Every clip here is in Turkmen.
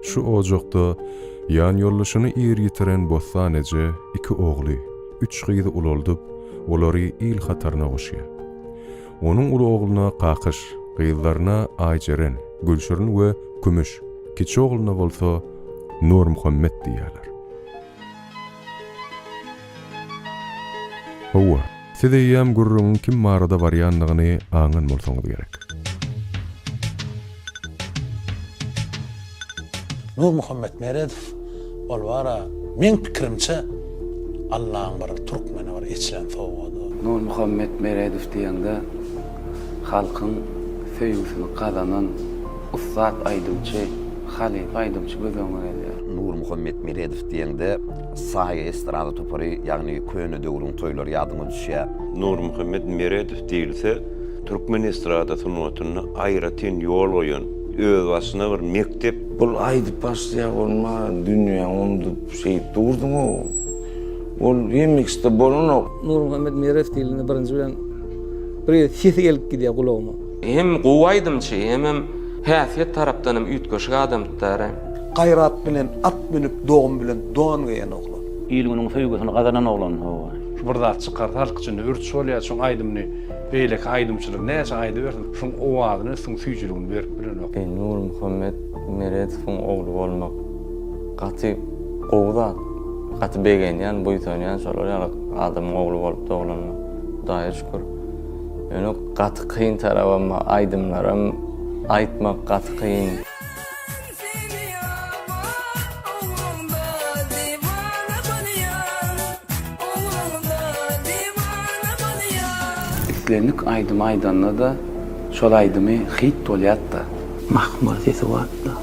Şu ojakda ýanýoldaşyny ir ýitiren Bossan eje iki ogly, üç gyzy ulaldyp, olary il hataryna goşýar. Onuň uly ogluna Kakyş, gyzlaryna Aýjeren, Gülşirin we Kümüş, kiçi ogluna bolsa Nurmuhammet diýýärler. Hawa, siz eýýäm gürrüňiň kim barada barýandygyny aňan bolsaňyz gerek. Nurmuhammet Meredow ol bara meň pikirimçe Allaň bir türkmene bir eçilen sowgady. Nurmuhammet Meredow diýeňde halkyň söýgüsini gazanan ussat aýdymçy, halypa aýdymçy göz öňüňe gelýär. Nurmuhammet Meredow diýeňde Saýa estrada topary, ýagny köne döwrüň toýlary ýadyňa düşýär. Nurmuhammet Meredow diýilse, türkmen estrada sungatynda aýratyn ýol goýan, özbaşyna bir mekdep. Bul aýdyp başlaýar bolma dünýäňi unudyp şeýdip durduň-ow. Ol hemmeksde bolanok. Nurmuhammet Meredow diýlende birinji bilen bir gezek sesi gelip gidýär gulagyma. Hem gowy aýdymçy hemem häsiýet tarapdan hem üýtgeşik adamtdara. Gaýrat bilen at münüp dogum bilen don geýen oglan. Il-günüň söýgüsini gazanan oglan hawa. Şu bir zat çykarsa halk içinde ürç bolýar şoň aýdymyny beýleki aýdymçylar näçe aýdybersin şoň owazyny üstüň süýjüligini berip bilenok. Nurmuhammet Meredowyň ogly bolmak gaty gowy zat. Gaty begenýän, buýsanýan şolar ýaly adamyň ogly bolup doglanyma. Hudaýa şükür. Ýöne gaty kyn tarabam bar, aýdymlaram aýtmak gaty kyn. Islendik aýdymy aýdanda-da şol aýdymy hit bolýat-da. Mahmal sesi barda.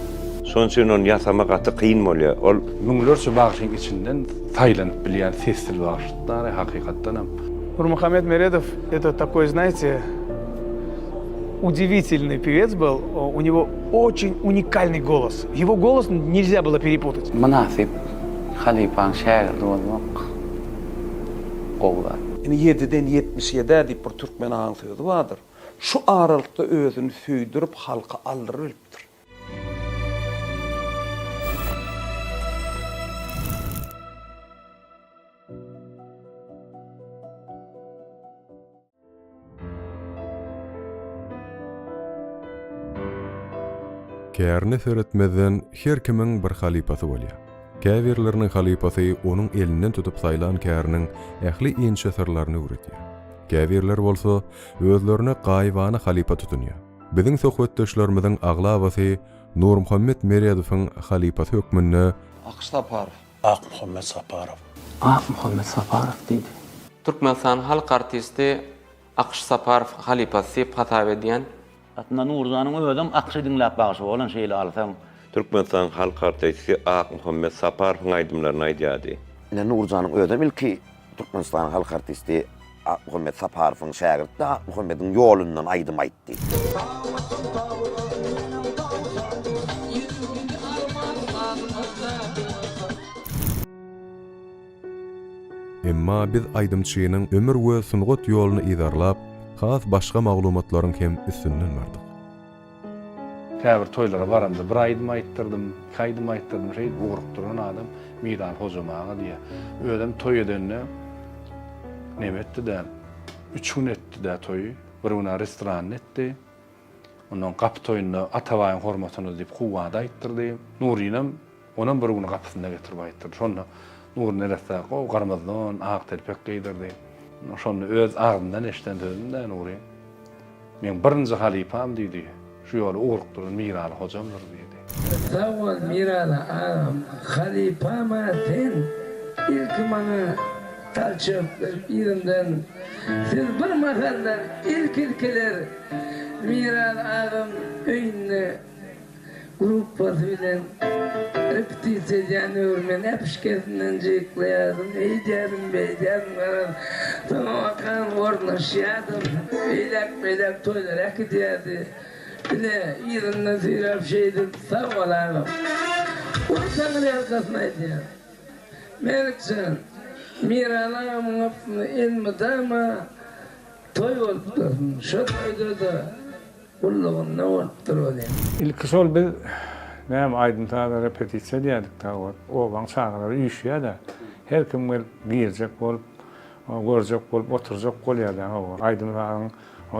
Şonuň üçin ony ýasama gaty kyn bolýar. Ol. Müňlerçe bagşyň içinden saýlanyp bilýän sesli bagşy-da hakykatdanam. Nurmuhammet Meredow это такой, знаете, удивительный певец был. У него очень уникальный голос. Его голос нельзя было перепутать. Mynasyp halypaň şägirdi bolmak gowy zat. Indi ýediden 77-ä diýip bir türkmen aň sözi bardyr. Şu aralykda özüni söýdürip halka aldyrybilipdir. Kärine seretmezden her kimiň bir halypasy bolýar. Käbirleriniň halypasy onuň elinden tutup saýlan käriniň ähli inçe syrlaryny öwredýär. Käbirleri bolsa özlerine gaýybana halypa tutunýar. Biziň söhbetdeşlerimiziň aglabasy Nurmuhammet Meredowyň halypasy hökmünde Akyş Saparow. Akmuhammet Saparow. Akmuhammet Saparow diýdi. Türkmenistanyň halk artisti Akyş Saparow halypasy diýip hasap edýän. Aslynda Nurjanyň özem Akyşy diňläp bagşy bolan şeýle alsaň. Türkmenistanyň halk artisti Akmuhammet Saparowyň aýdymlaryny aýdýardy. Ine Nurjanyň özem ilki Türkmenistanyň halk artisti Akmuhammet Saparowyň şägirtdi, Akmuhammediň ýolundan aýdym aýtdy. Emma biz aýdymçynyň ömür we sungat ýoluny yzarlap, has başga maglumatlaryň hem üstünden bardyk. Käbir toýlara baramda bir aýdym aýtdyrdym, iki aýdym aýtdyrdym, şeýdip ugrukdyran adam Miran Hojam aga diýýär. Özem toý edende neme etdi-dä, üç gün etdi-dä toýy. Bir gün-ä restoranda etdi. Ondan gapy toýunda Atabaýyň hormatyna diýip Kuwwada aýtdyrdy. Nurynam Onam bir gün gapysynda getirip aýtdyrdy. Şonda Nury neresse gowy gyrmyzy don, ak telpek geýdirdi. Şonda öz agzyndan eşiden sözüm-dä Nury. Meň birinji halypam diýdi, şu ýola ugrukdyran Miraly hojamdyr diýdi. Sag bol Miraly agam, halypam-a sen, ilki maňa talçok berip yzymdan siz bir mahallar ilki-ilkiler Miraly agam öýünde Gruppasy bilen repetisiýa edýän döwri men äpişgesinden jyklaýardym, eýdýärdim, beýdýärdim, garaz, soňabakan ornaşýardym. Eýläk-beýläk toýlara äkidýärdi. Ine, yzyndan süýräp şeýdip, sag bol agam. Uly taňryýalkasyn aýdýan. Melikjan, Miraly agamyň gapysynda elmydama toý bolup dursun. Şo toýda-da Gullugynda bolupdyr welin. Ilki şol biz. Näme aýdym-saza repetisiýa edýärdik-dä o wagt. Obaň çagalary üýşýär-de. Her kim gelip girjek bolup, görjek bolup oturjak bolýar-da hawa. Aýdym-sazyň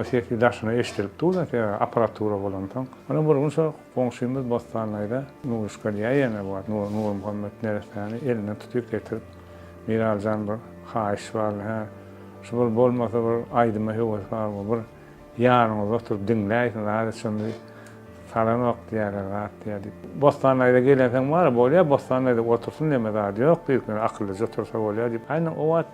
sesi daşyna eşidilip dur-da, sebäbi apparatura bolansoň. Onam bir gün şo goňşymyz Bossan daýza Nuruşka diýýär ýene bu wagt Nurmuhammet neressäni elinden tutyp getirip, Miralyjan bir haýyş bardy, hä, şu bir bolmasa bir aýdyma höwes bar, bir Ýanyňyzda oturyp diňläýsin zat şony salanok diýýärler zat diýýär diýip. Bossan daýza gelensoň bar bolýa Bossan daýza otursyn neme zady ýok diýip men akyllyja otursa bolýa diýip. Aýna o wagt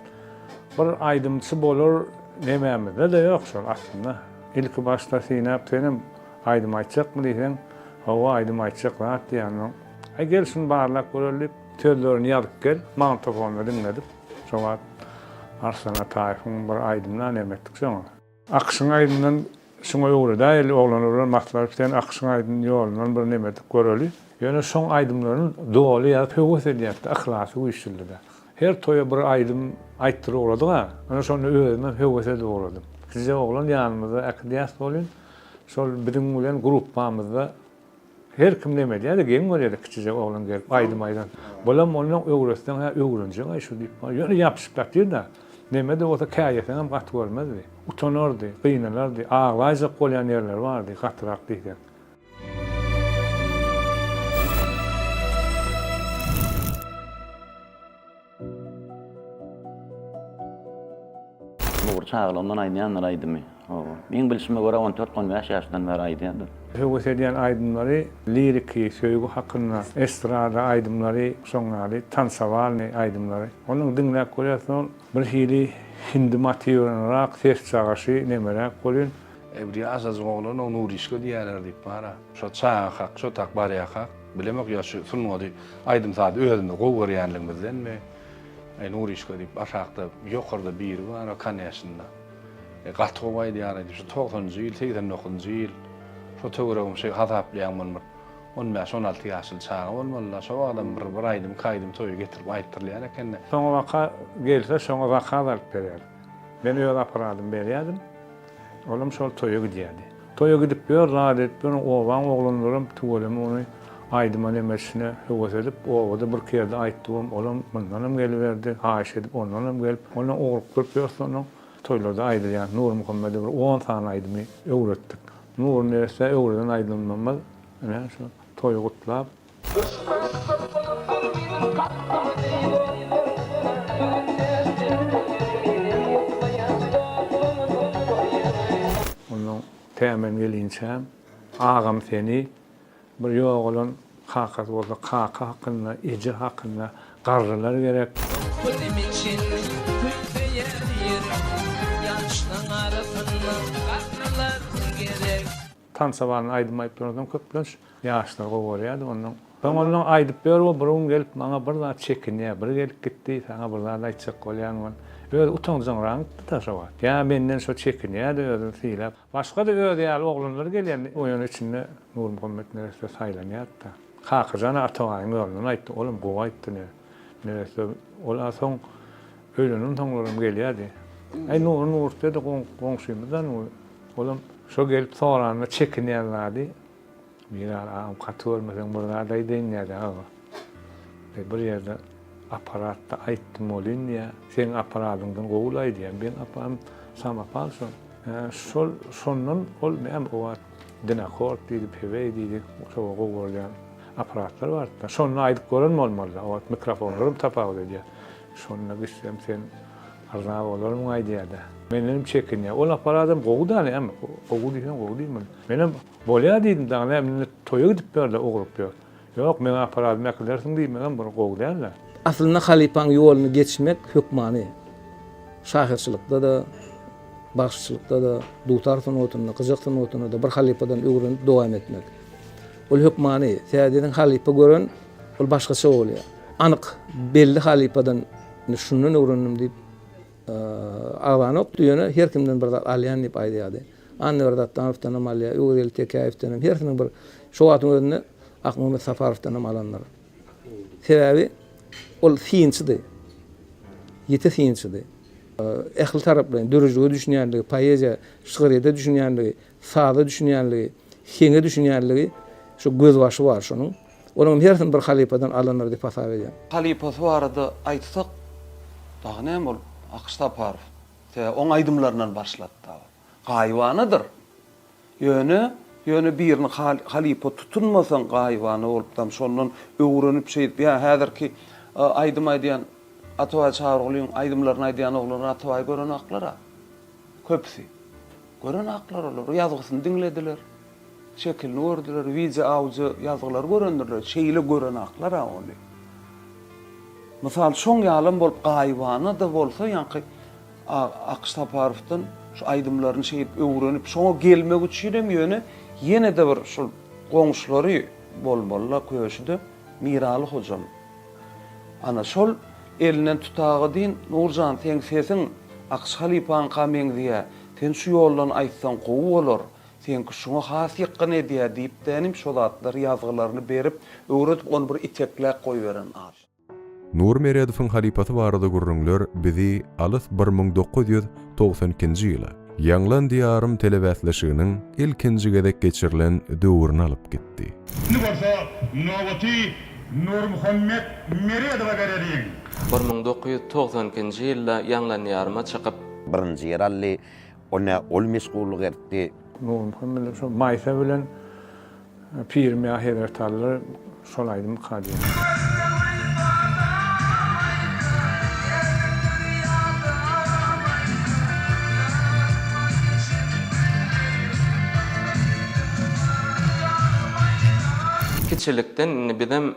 bir aýdymçy bolar nemämizde-de ýok şol aslynda. Ilki başda synap senem aýdym aýtjakmy diýseň hawa aýdym aýtjak zat diýýän onuň. Aý gel şuny barlap göreli diýip sözlerini ýazyp gel magnitofonda diňledip şo wagt Arslan Ataýewiň bir aýdymyna neme etdik şoňa. Akyşyň aýdyndan şuňa öwredäýeli oglanlar bilen maslahat sen Akyşyň aýdyn ýolundan bir neme edip göreli. Ýöne şoň aýdymlaryny doly ýazyp höwes edýärdi yhlasy güýçlüdi-de. Her toýa bir aýdym aýtdyryp ugradyk-a. Ana şonda özümem höwes edip ugradym. Kiçijek oglan ýanymyzda äkidýäs welin şol biziň bilen gruppamyzda Her kim neme edýär-de, geň görýär-de kiçijek oglan gelip aýdym aýdan. Bulam ondan öwretseň-hä öwrenjek-aý şu diýip, ýöne ýapyşyp ýatyr-da. Neme-de bolsa käýeseňem gaty görmezdi. Utanardy, gynanardy, aglaýjak bolýan ýerleri bardy, gatyrak diýseň. Nury çagalygyndan aýdýandyr aýdymy. Hawa. Meň bilşime görä on dört, on bäş ýaşdan bäri aýdýandyr. Höwes edýän aýdymlary liriki, söýgi hakynda, estrada aýdymlary, şoň ýaly tansowalnyý aýdymlary. Onuň diňläp görýärsiň ol bir hili hindi motiwlanyrak, sesjagaşy nemeräk welin. Eý bir ýaşajyk oglan o Nuryşka diýýärler diýip bar-a. Şo çagakak, şo tak barýakak, bilemok ýa şu sungaty, aýdym-sazy özümiz gowy görýänligimizdenmi, Eý Nuryşka diýip aşakda, ýokarda biri bar-a koneşnda. Eý gaty gowy aýdýar-aý diýip, şu togsanynjy ýyl, 89-njy ýyl, şo töweregim şeý hasaplaýaň muny bir on bäş, on alty ýaşly çaga bolmaly-da, şo wagtam bir, bir aýdym, iki aýdym toýa getirip aýtdyrylýan eken-de. Soňabaka gelse şoňa zakaz alyp berýärdik. Men öz apparadymy berýärdim. Olam şol toýa gidýärdi. Toýa gidip ýör, zat edip ýör, obaň oglanlaram tüweleme ony aýdyma nemesine höwes edip, obada birki ýerde aýtdybam, olam mundanam geliberdi, haýyş edip ondanam gelip, ondan ugrukdyryp ýörse onuň toýlarda aýdylýan Nurmuhammede bir on sany aýdymy öwretdik. Nury neressä öwreden aýdymlarymyz ine şu toýy gutlap, Ondan tä men gelinçäm, agam seni, bir ýogalan kakasy bolsa kaka hakynda, eje hakynda garrylar gerek. Tansa barny aýdym aýdyp duransoň köplenç ýaşlar gowy görýärdi ondan. Soň ondan aýdyp ýör we bir gün gelip maňa bir zat çekinýär, bir gelip gitdi, saňa bir zat aýtjak bolýan ol. Özi utanjaňraňypdy-da şo wagt. Ýa menden şo çekinýärdi özüni sylap. Başga-da özi ýaly oglanlar gelýärdi. Oýun içinde Nurmuhammet neresse saýlanýardy-da. Kakajan-a Atabaýyň ýolundan aýtdy, olam gowy aýtdy neresse. Ol-a soň öýlenen soňlaram gelýärdi. Äý Nury Nurtde-de goňşymyz-da Nury. Olam şo gelip soranda çekinýän zady, Miral agam gaty görmeseň bir zat aýdaýyn diýýär-de aga. Eý bir ýerde apparatda aýtdym welin diýýär, seň apparadyňdan gowy-laý diýýär. Meň apparadym samopal şol. Şol şondan ol näme o wagt Dinakord diýdi, Pewey diýdi, şo gowy görülýän apparatlar bardy-da. Şonda aýdyp gören bolmaly-da, o wagt mikrofonlaram tapawut edýär. Şonda gitsem sen Yrza bolarmyň aýdýada. Mendenem çekinýär. Ol apparadam gowy da näme, gowy diýseň gowy diýmeli. Menem bolýa diýdim dagy näme indi toýa gidip ýör-de ugrup ýör. Ýok meň apparadymy äkidersiň diýmegem bir gowy däl-de. Aslynda halypaň ýoluny geçmek hökmany. Şahyrçylykda-da, bagşyçylykda-da, dutar sungatynda, gyjak sungatynda-da bir halypadan öwrenip dowam etmek. Ol hökmany. Sebäbi halypa gören ol başgaça bolýar. Anyk belli halypadan Indi şundan öwrendim diýip agzanokdy, ýöne her kimden bir zat alýan diýip aýdýardy. Annaberdi Atdanowdan hem alýar, Öwezgeldi Tekäýewden hem, hersiniň bir şo wagtyň özünde Akmuhammet Saparowdan hem alandyr. Sebäbi ol synçydy. Ýiti synçydy. Ähli taraplaýyn döredijilige düşünýänligi, poeziýa, şygryýete düşünýänligi, saza düşünýänligi, heňe düşünýänligi şu gözbaşy bar şonuň. Olaryň hersini bir halypadan alandyr diýip hasap edýän. Halypasy barada aýtsak, dagy näme ol Akyş Saparow. Sebäbi oň aýdymlaryndan başlady dagy. Gaýybanadyr. Ýöne, ýöne birini halypa tutunmasaň gaýybana bolupdam, şondan öwrenip şeýdip, ýa häzirki aýdym aýdýan Atabaý Çarygulyň aýdymlaryny aýdýan oglanlar Atabaýy görenaklar-a. Köpüsi. Görenaklar olar, ýazgysyny diňlediler, şekilini gördüler, wideo, audio ýazgylary görendirler, şeýle görenaklar-a ony. Mysal, şoň ýalam bolup gaýybana-da bolsa ýaňky Akyş Saparowdan şu aýdymlaryny şeýdip öwrenip, şoňa gelmek üçinem ýöne ýene-de bir şol goňşulary bolmaly-la Köşüde, Miraly hojam. Ana, şol elinden tutaga diýin, Nurjan, seň sesiň Akyş halypaňka meňzeýä, sen şu ýoldan aýtsaň gowy bolar, seňki şuňa has ýykgyn edýä diýip-dänim şo zatlar ýazgylaryny berip, öwredip, ony bir itekläp goýberen adam. Nury Meredowyň halypasy barada gürrüňler bizi alys 1992-nji ýyla, Ýaňlan Diýarym telebäsleşiginiň ilkinji gezek geçirilen döwrüne alyp gitdi. Indi bolsa nobaty Nurmuhammet Meredowa bereliň. 1992-nji ýylda Ýaňlan Diýaryma çykyp. Birinji ýer aldy. Ol nä ol meşgullyk etdi. Nurmuhammet şo Maýsa bilen Pirim ýa Hezret Aly şol aýdymyka diýýän. Kiçilikden indi bizem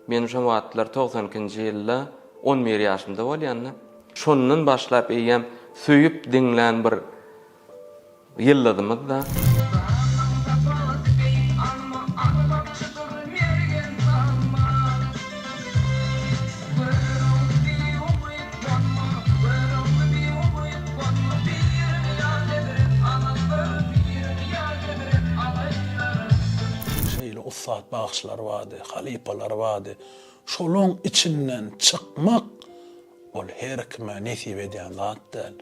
men şo wagtlar 92-nji ýylda 11 ýaşymda bolýanda. Şondan başlap eýýäm söýüp diňlän bir Ýyldyzymyz-da. Şeýle ussat bagşylar bardy, halypalar bardy. Şolaň içinden çykmak ol her kime nesip edýän zat däl.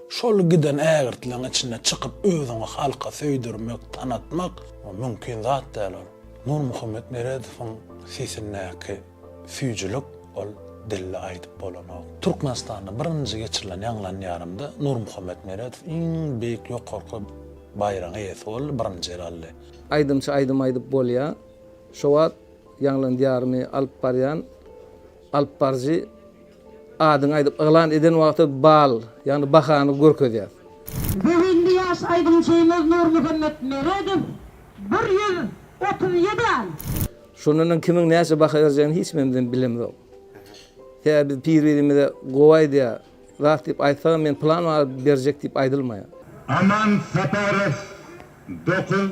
Şol giden ägirtleň içinde çykyp özüňi halka söýdürmek, tanatmak o mümkin zat däl ol. Nurmuhammet Meredowyň sesindäki süýjülik ol dilde aýdyp bolanok. Türkmenistanda birinji geçirilen Ýaňlan ýarymda Nurmuhammet Meredow iň beýik ýokarky baýragyň eýesi boldy, birinji ýeri aldy. Aýdymçy aýdym aýdyp bolýa. Şo wagt Ýaňlan diýarymy alyp barýan alypbaryjy Adyňy aýdyp yglan eden wagty bal, ýagny bahany görkezýär. Zehinli ýaş aýdymçymyz Nurmuhammet Meredow 137 al. Şondanam kimiň näçe baha berjegini hiç kimimizem bilemzok. Sebäbi biz bir-birimize gowy aýdýar, zat diýip aýtsagam men pylan bal berjek diýip aýdylmaýar. Aman Saparow, dokuz,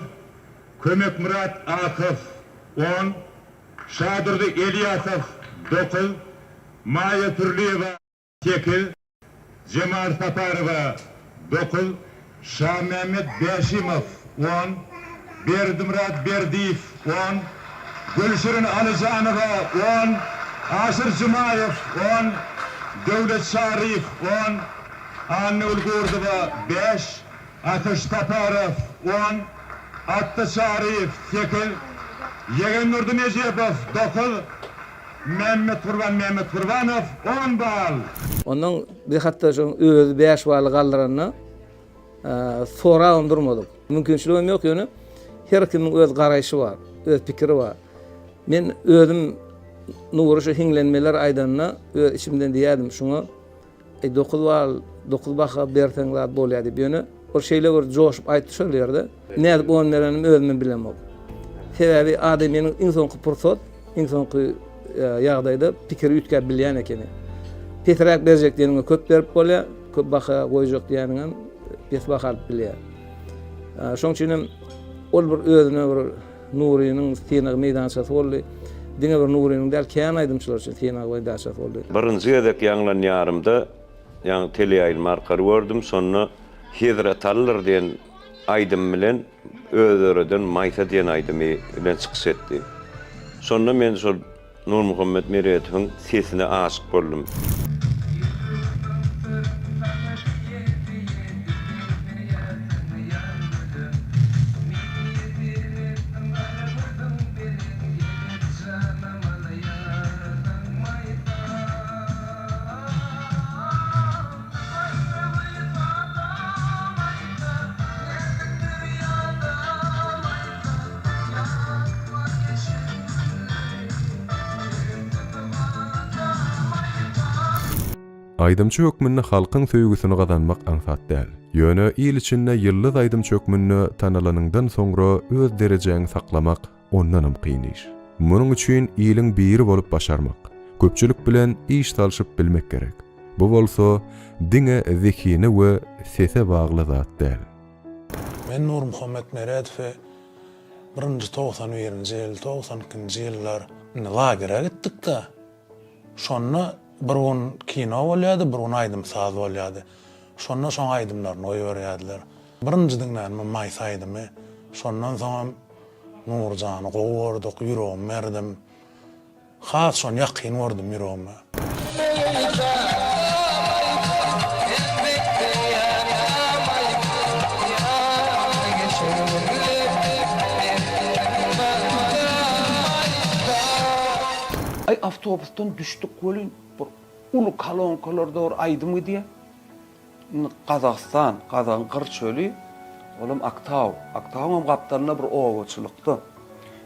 Kömekmyrat Akow, on, Şadurdy Elýasow, dokuz, Maýa Pürliýewa, sekiz, Jemal Saparowa, dokuz, Şamämmet Bäşimow, on, Berdimyrat Berdiýew, on, Gülşirin Alyjanowa, on, Aşyr Jumaýew, on, Döwlet Çaryýew, on, Annagül Gurdowa, bäş, Akyş Saparow, on, Atda Çaryýew, sekiz, Ýegendurdy Nejepow, dokuz, Mämmetgurban Mämmetgurbanow, on bal. Ondan biz hatda şoň özi bäş baly galdyranda sorabam durmadyk. Mümkinçiligem ýok ýöne her kimiň öz garaýşy bar, öz pikiri bar. Men özüm Nury şu hiňlenmeler aýdanda öz içimden diýýärdim şuňa Eý dokuz bal, dokuz baha berseň zat bolýar diýip, ýöne ol şeýle bir joşup aýtdy şol ýerde. Nädip on berenimi özümem bilemok. Sebäbi adamynyň iň soňky pursat, iň soňky ýagdaýda pikiri üýtgäp bilýän ekeni. Pesräk berjek diýeniňe köp berip bolýar, köp baha goýjak diýeniňem pes baha alyp bilýär. Şoň üçin hem ol bir özüne bir Nurynyň synag meýdançasy boldy. Diňe bir Nurynyň däl, kän aýdymçylar üçin synag meýdançasy boldy. Birinji gezek Ýaňlan ýarymda, ýagny teleýaýlym arkaly gördüm. Şonda Hezretalydyr diýen aýdym bilen öz döreden Maýsa diýen aýdymy bilen çykyş etdi. Şonda men şol Nurmuhammet Meredowyň sesine aşyk boldum. Aýdymçy hökmünde halkyň söýgüsini gazanmak aňsat däl. Ýöne il içinde ýyldyz aýdymçy hökmünde tanalanyňdan soňra öz derejäňi saklamak ondanam kyn iş. Munuň üçin iliň biri bolup başarmak, köpçülik bilen iş salşyp bilmek gerek. Bu bolsa diňe zehine we sese bagly zat däl. Men Nurmuhammet Meredowy birinji 91-nji ýyl, 92-nji ýyllar indi lagere gitdik-de. Şonda bir gün kino bolýardy, bir gün aýdym-saz bolýardy. Şonda şoň aýdymlaryny goýberýärdiler. Birinji diňlänim Maýsa aýdymy. Şondan soňam Nurjany gowy gördük, ýüregimi berdim. Has şony ýakyn gördüm ýüregime. Aý awtobusdan düşdük welin bir uly kolonkalarda bir aýdym gidýär. Indi Gazagystan, Gazagyň gyr çöli, olam Aktau. Aktauňam gapdalynda bir obaçylykda.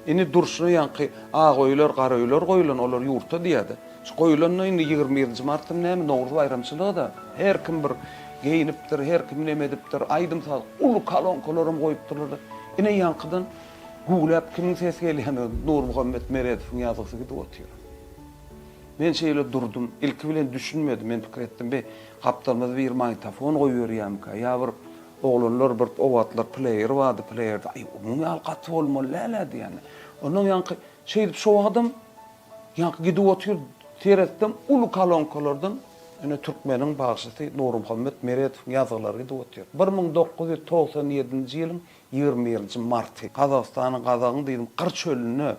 Indi durşuna ýaňky ak öýler, gara öýler goýlan, olar ýurta diýýär-de. Şu goýlanda indi 21-nji martam näme, Nowruz baýramçylygy-da. Her kim bir geýnipdir, her kim neme edipdir, aýdym-saz, uly kolonkalaram goýupdyrlar-da. Ine ýaňkydan güwläp kimiň sesi gelýän, Nurmuhammet Meredowyň ýazgysy gidip otyr. Men şeýle durdum. Ilki bilen düşünmedim. Men pikir etdim, be, gapdalymyzda biri magnitofon goýberýärmikä? Ýa bir oglanlar bir o wagtlar pleýer bardy, pleýerde, aý, muň ýaly gaty bolmaly däl-ä diýýän. Onnoň ýaňky şeýdip şo wagtam ýaňky gidip otyr, seretsem uly kolonkalardan ine türkmeniň bagşysy Nurmuhammet Meredowyň ýazgylary gidip otyr. 1997-nji ýylyň 21-nji marty. Gazagystanyň Gazagyň diýdim gyr çölünde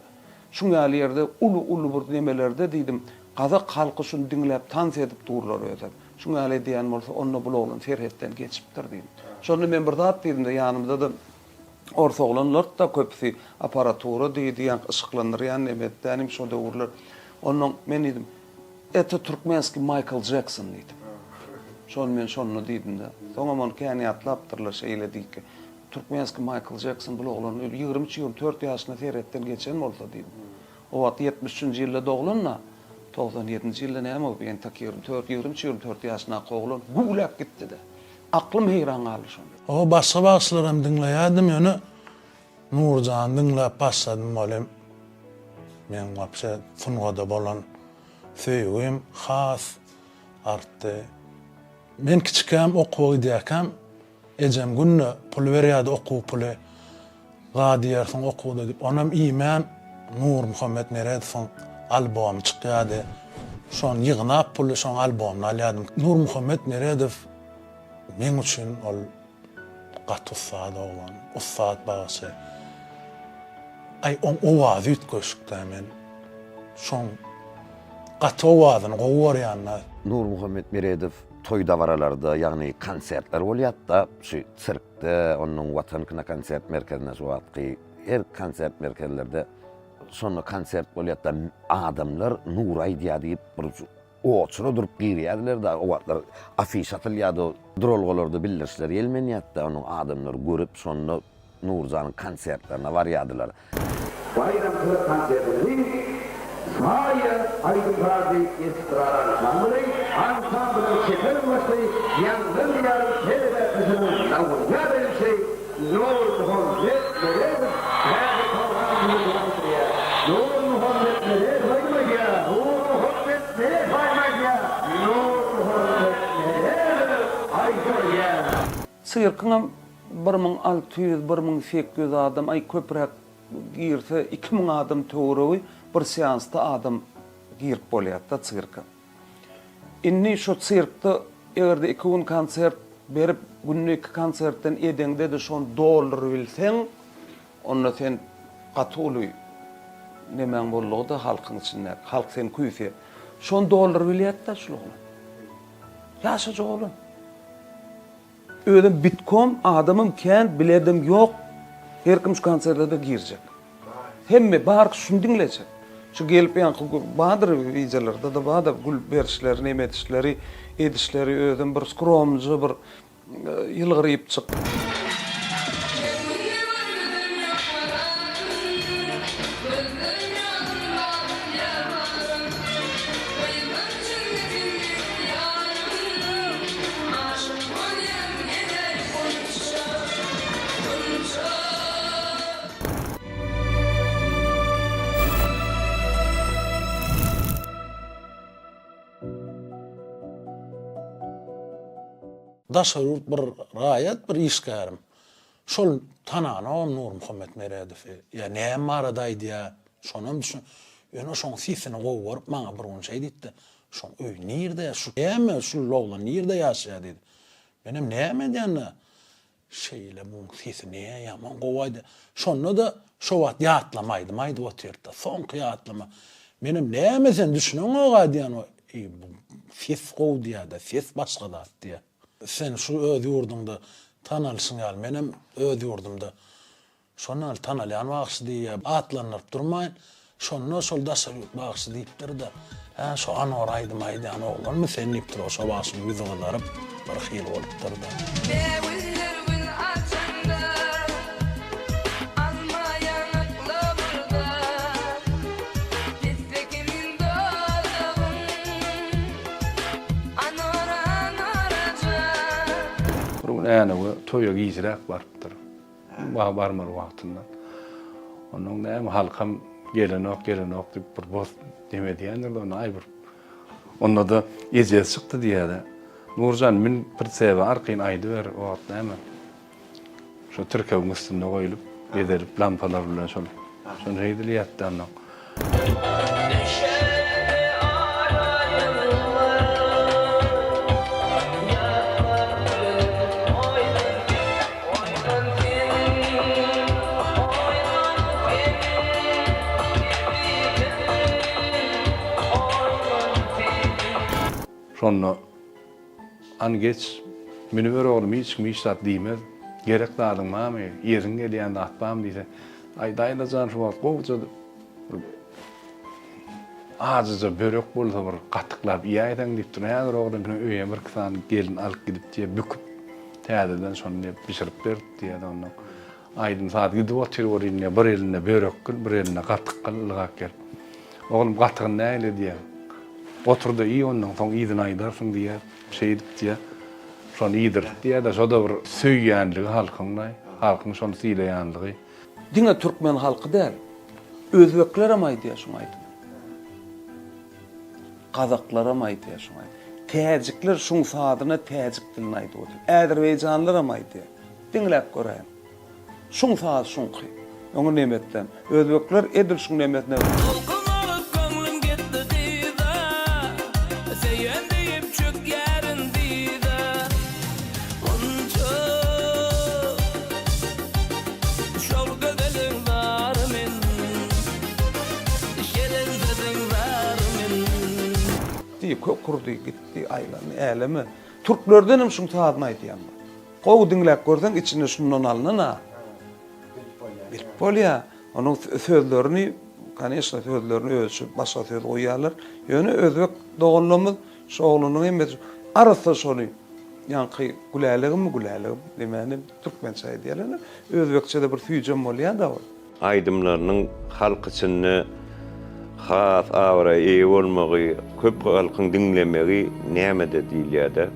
Şuň ýaly ýerde uly-uly bir nemelerde diýdim, gazak halky şuny diňläp tans edip durlar özem. Şuň ýaly edýän bolsa, onda bul oglan serhetden geçipdir diýdim. Şonda men bir zat diýdim-de, ýanymyzda-da ors oglanlardy-da köpüsi, apparatura diýdi, ýaňky yşyklandyrýan neme etdänim şo döwürler. Onnoň men diýdim, Eto türkmenskiý Maýkl Jekson diýdim. Şony men şonda diýdim-de. Soňam ony kän ýatlapdyrlar şeýle diýip. Türkmenski Maýkl Jekson bul oglan 23, 24 ýaşynda serhetden geçen bolsa diýdim. O wagt 73-nji ýylda doglan-da, 97-nji ýylda näme bolup, entek 24, 23, 24 ýaşyndaky oglan güwläp gitdi-de. Aklym heýran galdy şonda. Hawa başga bagşylaram diňleýärdim ýöne Nurjany diňläp başladym welin meň wapşe sungada bolan söýgim has artdy. Men kiçikäm okuwa gidýärkäm Ejem günde pul berýärdi okuw puly. Zat iýersiň okuwda diýip, onam iýmän Nurmuhammet Meredowyň albomy çykýardy. Şony ýygnap puly şoň albomyny alýardym. Nurmuhammet Meredow meň üçin ol gaty ussat oglan, ussat bagşy. Aý oň owazy üýtgeşik-dä men şoň gaty owazyny gowy görýän-dä. Nurmuhammet Meredow toý-dabaralarda, ýagny konsertler bolýardy-da, şu sirkde, onnoň Watan kinokonsert merkezinde şu wagtky her konsert merkezlerde şonda konsert bolýardy-da, adamlar Nury aýdýar diýip bir oçura durup girýärdiler-de, o wagtlar afişa atylýardy, duralgalarda bildirişler ýelmenýärdi-de, onuň adamlar görüp şonda Nurjanyň konsertlerine barýardylar. Baýramçylyk konsertimizi Saýa aýdym-sazly estrada ansambly, ansamblyň çeper ýolbaşçysy Ýaňlan Diýaryň telebäsleşiginiň laureat aýdymçysy Nurmuhammet Meredow täze programmamyzy dowam etdirýär. Nurmuhammet Meredow aýdym aýdýar! Nurmuhammet Meredow aýdym aýdýar! Nurmuhammet Meredow aýdym aýdýar! Sirkiňem 1600, 1800 adam, aý köpräk girse 2000 adam töweregi bir seansda adam girip bolýar-da sirke. Indi şo sirkde eger-de iki gün konsert berip, günde iki konsertden edeňde-de şony doldurybilseň, onda sen gaty uly nemäň boldugy-da halkyň içindäki, halk seni küýseýär. Şony doldurybilýär-de şul oglan. Ýaşajyk oglan. Özem bitkom adamam kän biledem ýok her kim şu konserdede girjek. Hemme bar şuny diňlejek. Şu gelip ýaňky bardyr wideolarda-da bardyr gül berişleri neme edişleri edişleri özem bir skromnyja bir ýylgyrypjyk. daşary ýurt bir raýat, bir işgärim. Şol tananogam Nurmuhammet Meredowy. Ýa näme barada aýdýa, şonam düşün. Ýöne şoň sesini gowy görüp maňa bir gün şeý diýdi-de, Şoň öýi nirde, şu näme, şul oglan nirde ýaşaýa diýdi. Menem näme edýän-dä? Şeýle muň sesi ne ýaman gowy aýdýa. Şonda-da şo wagt ýatlama aýdym aýdyp otyrdy-da. Soňky ýatlama. Menem näme sen düşüneňok-a diýýän o. Eý bu ses gowy diýýä-de, ses başga zat diýýä. Sen şu öz ýurduňda tanalyşyň ýaly menem öz ýurdumda Şonda ol tanalýan bagşy diýýär. Atlandyryp durmaýyn. Şonda şol daşary ýurt bagşy diýipdir-de, Hä, şo Anwar aýdym aýdýan oglanmy sen diýipdir. O şo bagşyň ýüzi gyzaryp, bir hili bolupdyr-da. Bägüller gül açanda, alma ýaňak lowurdar, Pisse kimin dodagyň, Anwar, Anwar jan. Bir gün Änewe toýa gijräk barypdyr. Barmaly wagtynda. Onnoň näme halkam gelenok, gelenok diýip bir bos neme edýändir-de onda aý bir. Onda-da ejesi çykdy diýýär-de. Nurjan mün prisewe arkaýyn aýdyber, o wagt näme. Şo tirkewiň üstünde goýlup, bezelip lampalar bilen şol. Şony şeýdilýärdi onnoň. Şonda, Hany geç, münüber oglum, hiç kim hiç zat diýmez. Gerek zadyň barmy, iýesiň gelýän zat barmy diýse, Aý, daýza jan, şu wagt gowuja bir ajyja börek bolsa bir gatyklap iýäýseň diýipdir. Häzir oglum bilen öýe birki sany gelin alyp gidip diýýär, büküp, täzeden şony diýip bişirip berip diýýär ondan. Aýdym-saz gidip otyr welin diýýär, bir elinde börek gyl, bir elinde gatyk gyl, ylgap gelip. Oglum, gatygyny nähili edýäň? Otur-da iý ondan soň yzyny aýdarsyň diýýär. Şeýdip diýýär. Şony iýdirip diýýär-de, şo-da bir söýýänligi halkyň-laý, halkyň şony sylaýanlygy. Diňe türkmen halky däl, özbeklerem aýdýar şuň aýdymy. Gazaklaram aýdýar şuň aýdymy. Täjikler şuň sazyna täjik dilinde aýdyp otyr. Äzerbaýjanlaram aýdýar. Diňläp göräýiň. Şuň sazy şuňky. Öňi nemetden. Özbekler edil şuň nemesine. Tolkun alyp köňlüm gitdi dyza, Söýen diýip çökýärin dyza. Gunça, şol gözeliň zary men, Şirin sözüň zary men. Gitdi, kök urdy, gitdi, aýlandy äleme. Türklerdenem şuň sazyny aýdýan bar. Gowy diňläp görseň içinde şundan alnan-a. Bilip bolýar. Onuň sözlerini, koneçno, sözlerini özüçe başga söz goýýarlar. Ýöne özbek doganlarymyz şu oglanyň hemmesi arassa şony ýaňky gülälegimmi gülälegim diýmäni türkmençe aýdýarlar. Özbekçede bir süýjem bolýar-da ol. Aýdymlarynyň halk içinde has abraýa eýe bolmagy, köp halkyň diňlemegi nämede diýilýär-de.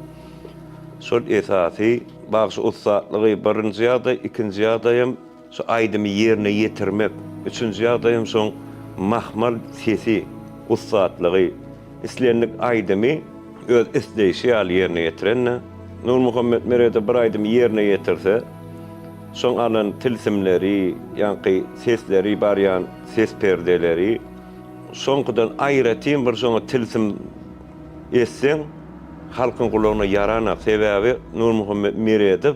Şol esasy bagşy ussatlygy birinji ýagdaý, ikinji ýagdaýam şu aýdymy ýerine ýetirmek, üçünji ýagdaýam şoň mahmal sesi, ussatlygy. Islendik aýdymy öz isleýşi ýaly ýerine ýetirende, Nurmuhammet Meredow bir aýdymy ýerine ýetirse, şoň alan tilsimleri, ýaňky sesleri barýan ses perdeleri, şoňkudan aýratyn bir şoňa tilsim etseň, halkyň gulagyna ýaranak. Sebäbi Nurmuhammet Meredow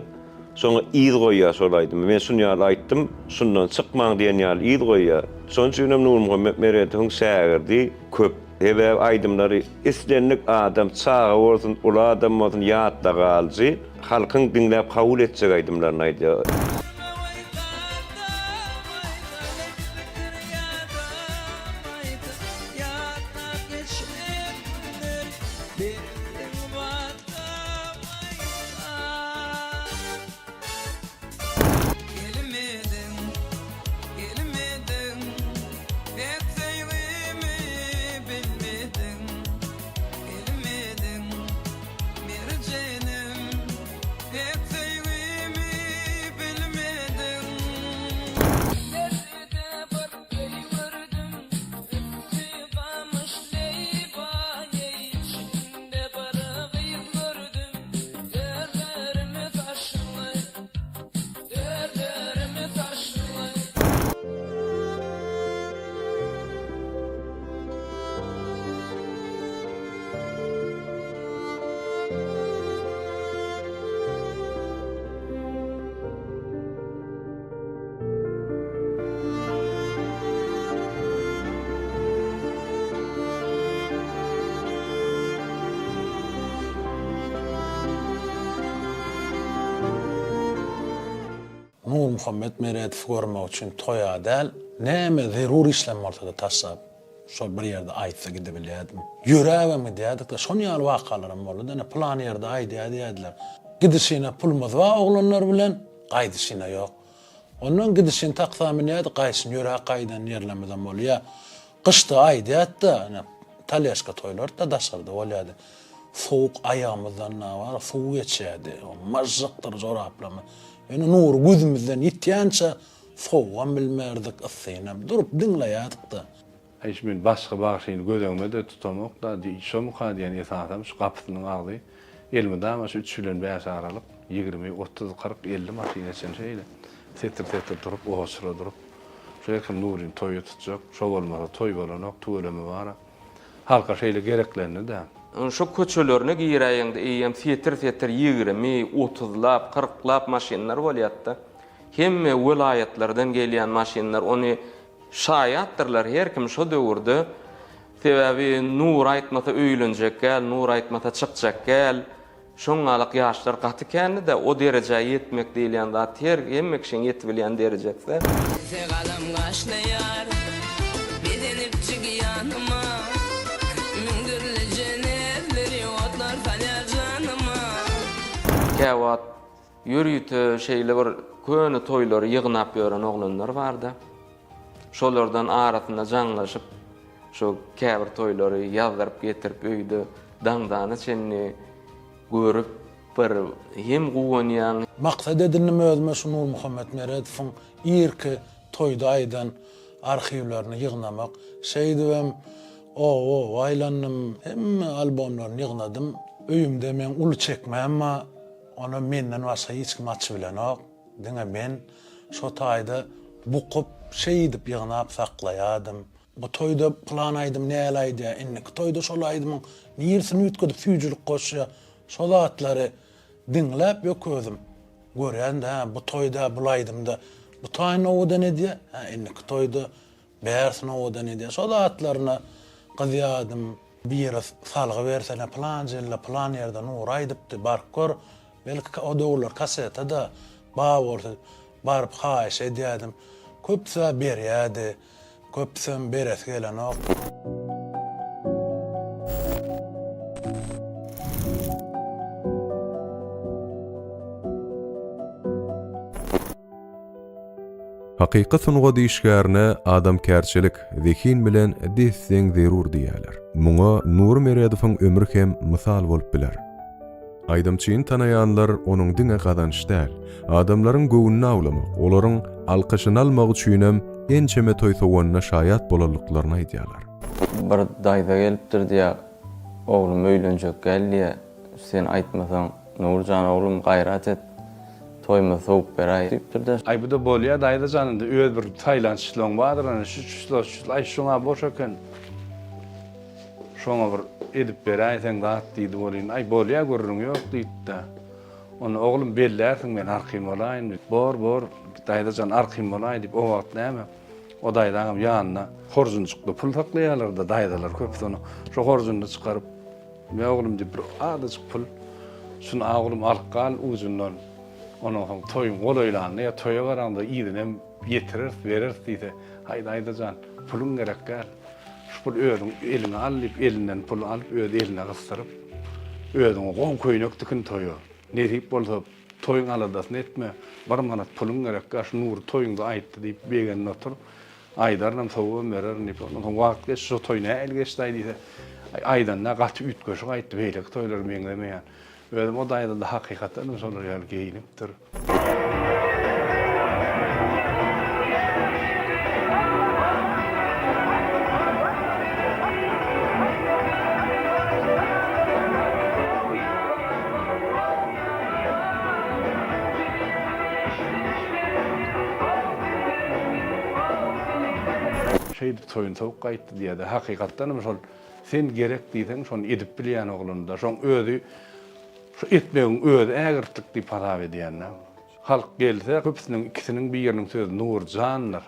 Şoňa yz goýýar şol aýdymy. Men şun ýaly aýtdym, şundan çykmaň diýen ýaly yz goýýar. Şonuň üçin hem Nurmuhammet Meredowyň şägirdi köp. Sebäbi aýdymlary islendik adam, çaga bolsun, uly adam bolsun ýatda galyjy, halkyň diňläp kabul etjek aýdymlaryny aýdýar. Nurmuhammet Meredowy görmek üçin toýa däl, näme zerur işlem bolsa-da taşlap, şol bir ýerde aýtsa gidibilýärdim. Ýöräbem gidýärdik-de, şon ýaly wakalaram boldy-da, ine, pylan ýerde aýdýar diýýärdiler. Gidişine pulumyz bar oglanlar bilen, gaýdyşyna ýok. Ondan gidişini taksa münýärdik, gaýdyşyny ýöräp gaýdan ýerlerimizem bolýar. Gyşda aýdýardy-da, ine, taleşka toýlary-da daşarda bolýardy. Sowuk aýagymyzdan bar, suw geçýärdi. Myžžykdyr joraplarymyz. Ýöne Nury gözümizden ýitýänçä sowugam bilmerdik, yssynam. Durup diňleýärdik-de. Aý, şu men başga bagşyny göz öňüme-de tutamok-da, şomyka diýen esasam şu gapysynyň agzy elmydama şu üç bilen bäş aralyk, 20, 30, 40, 50 maşyna çenli şeýle setir-setir durup, oçura durup, şu her kim Nuryny toýa tutjak, şo bolmasa toý bolanok, tüweleme bar-a. Halka şeýle gereklendi-dä. Şo köçelerine giräýeňde eýýäm setir-setir 20, otuzlap, kyrklap maşynlar bolýardy-da. Hemme welaýatlardan gelýän maşynlar ony şaýatdyrlar her kim şo döwürde. Sebäbi Nury aýtmasa öýlenjek gäl, Nury aýtmasa çykjak gäl. Şoňňalak ýaşlar gaty kändi-de, o derejä ýetmek diýilýän zat her hemme kişiň ýetibilýän derejesi. Gelse galam gaşlaýar, bezenipjik ýanyma, Müň dürlüje näzleri otlar salýar janyma. Käwagt ýörite şeýle bir köne toýlary ýygnap ýören oglanlar bardy. Şolardan arasynda jaňlaşyp, şo käbir toýlary ýazdyryp getirip öýde daňdana çenli görüp bir hem guwanýaň. Maksat edindim özüme şu Nurmuhammet Meredowyň irki toýda aýdan arhiwlerini ýygnamak. Şeýdibem oba-oba aýlandym, hemme albomlaryny ýygnadym. Öýümde meň uly çekmäm bar, ony menden başga hiç kim açybilenok. Diňe men şo taýda bukup, şeýdip ýygnap saklaýadym. Bu toýda pylan aýdym näl aýdýar, indiki toýda şol aýdymyň nirisini üýtgedip süýjülik goşýar, şo zatlary diňläp ýok özüm. Görýän-de, hä, bu toýda bul aýdymda bu taýyny owadan edýär, hä, indiki toýda bärsini owadan edýär. Şo zatlaryna gyzýadym. Biri salgy bersene pylanca ýylda pylan ýerde Nury aýdypdy, baryp gör, belki o döwürler kaseta-da bar bolsa baryp haýyş edýärdim. Köpüs-ä berýärdi, köpüsem beresi gelenok. Hakyky sungat işgärine adamkärçilik, zehin bilen des-deň zerur diýýärler. Muňa Nury Meredowyň ömri hem mysal bolup biler. Aýdymçyny tanaýanlar onuň diňe gazanç däl, adamlaryň göwnüni awlamak, olaryň alkyşyny almak üçinem ençeme toý sowanyna şaýat bolandyklaryny aýdýarlar. Bir daýza gelipdir diýýär, oglum öýlenjek gel diýýär, sen aýtmasaň Nurjan oglum gaýrat et, Toýumyzy sowup beräý diýipdir-de. Aý bu-da bolýa daýza jan indi öz bir saýlan çisloň bardyr ana şu çislo şu çislo aý şuňa boş eken şoňa bir edip beräýseň zat diýdi welin aý bolýa gürrüň ýok diýdi-de. Onda oglum bellärsiň men arkaýyn bolaýyn diýip bor bor daýza jan arkaýyn bolaý diýip o wagt näme o daýzaňam ýanynda horjunjykda pul saklaýarlar-da daýzalar köpüsi ony şo horjunyny çykaryp Me oglum diýip bir azajyk pul, şuny a oglum alyp gal ujundan, ondan soň toýuň golaýlanda ýa toýa baraňda yzyny hem ýetireris, bereris diýse, haý daýza jan, puluň gerek däl, şu puly özüň eliňe al diýip elinden puly alyp öz eline gysdyryp, özüňe gowy köýnek tikin toýa, nesip bolsa toýuň aladasyny etme, bir manat puluň gerek däl, şu Nury toýuňda aýtdy diýip begenip otur, Aýdarynam, sowubam bererin diýip, ondan soň wagt geçdi, şo toý nähili geçdi-aý diýse, aý, aýdanda gaty üýtgeşik aýtdy, beýleki toýlara meňzemeýän. Özem o daýza-da hakykatdanam şolar ýaly geýnipdir. Şeýdip toýuny sowup gaýtdy diýýär-de. Hakykatdanam şol sen gerek diýseň şony edip bilýän oglan-da. Şoň özi şu etmegiň özi ägirtlik diýip hasap edýän-dä. Halk gelse köpüsiniň ikisiniň biriniň sözi Nurjandyr.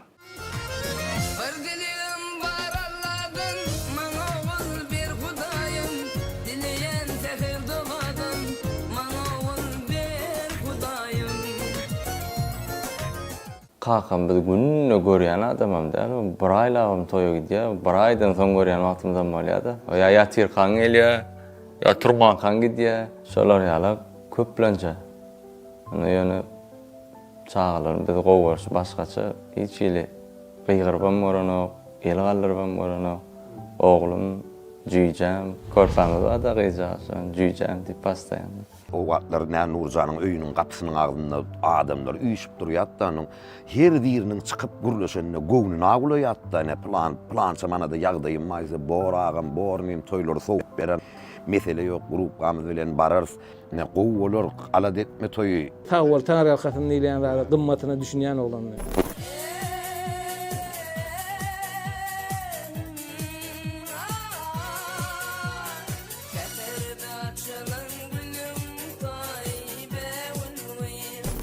Bir dilegim bar Alladan, Maňa ogul ber Hudaýym, Dileýän säher dogadan, Maňa ogul ber Hudaýym. Kakam bizi günde görýän adamam däl, o bir aýlabam toýa gidýär, bir aýdan soň görýän wagtymyzam bolýar-da. O ýa ýatyrkaň gelýär, ýa turmankaň gidýär. Şolar ýalak köplenç-ä. Indi ýöne çagalaryň bizi gowy görşi başgaça, hiç hili gygyrybam görenok, el galdyrybam görenok. Oglum, jüýjäm, körpämiz bar-da gyzjagaz, şony jüýjäm diýip postoýanno. O wagtlar nä Nurjanyň öýüniň gapysynyň agzynda adamlar üýşüp durýardy-da, onuň her biriniň çykyp gürleşenine göwnüni awulaýardy-da, ine, pylan, pylança manada ýagdaýym bar diýse, bor agam, bor inim, toýlary sowup berer, mesele ýok, grupgamyz bilen bararys, ine, gowy bolar, alada etme toýy. Sag bol, Taňryýalkasyn diýilýän zada gymmatyna düşünýän oglandy.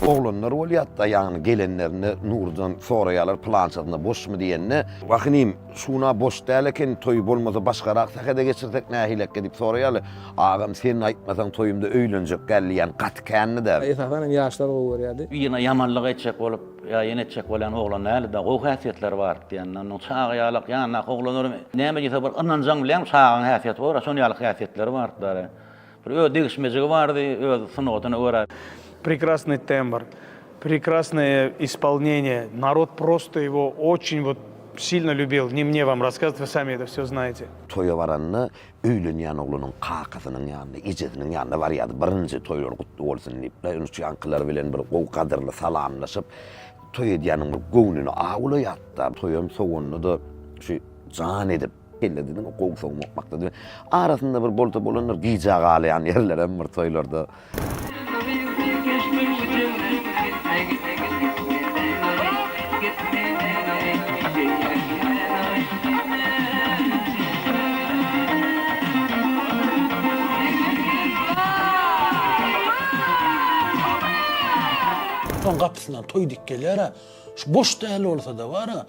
Oglanlar bolýar-da, ýagny gelenlerinde Nurdan soraýarlar pylançasynda boşmy diýende, Wah inim, şuna boş däl eken, toý bolmasa başgarak sähede geçirsek nähilekge diýip soraýarlar. Agam sen aýtmasaň toýumda öýlenjek gel diýýän gaty kändi-dä. Esasan hem ýaşlar gowy görýärdi. Birine ýamanlyk etjek bolup ýa ýene etjek bolýan oglan däldi-de, gowy häsiýetleri bardy diýende, onuň çaga ýalak ýanyndaky oglanlar näme diýse bir ynanjaň bilýäňmi, çagaň häsiýeti bor-a, şon ýaly häsiýetleri bardy-da. Bir öz degişmejigi bardy, öz sungatyna görä. Prekrasnyý tembr, prekrasnoe ispolneniýe, narod prosto ego oçin wot silno lýubil, ne mne wam rasskazywat, wy sami eto wsё znaýete. Toýa baranda öýlenýän oglanyň kakasynyň ýanyna, ejesiniň ýanyna barýardy, birinji toýlary gutly bolsun diýip, şu ýaňkylar bilen bir gowy gadyrly salamlaşyp, toý edýäniň bir göwnüni awlaýardy-da. Toýam sowanda-da şu jan edip, Kelle diýdiň, gowy sowmak maksady bilen. Arasynda bir bolsa bolandyr, gijä galaýan ýerlerem bir toýlarda. Soň gapysyndan toý dik gelýär-ä. Şu boş däl bolsa-da bar-a.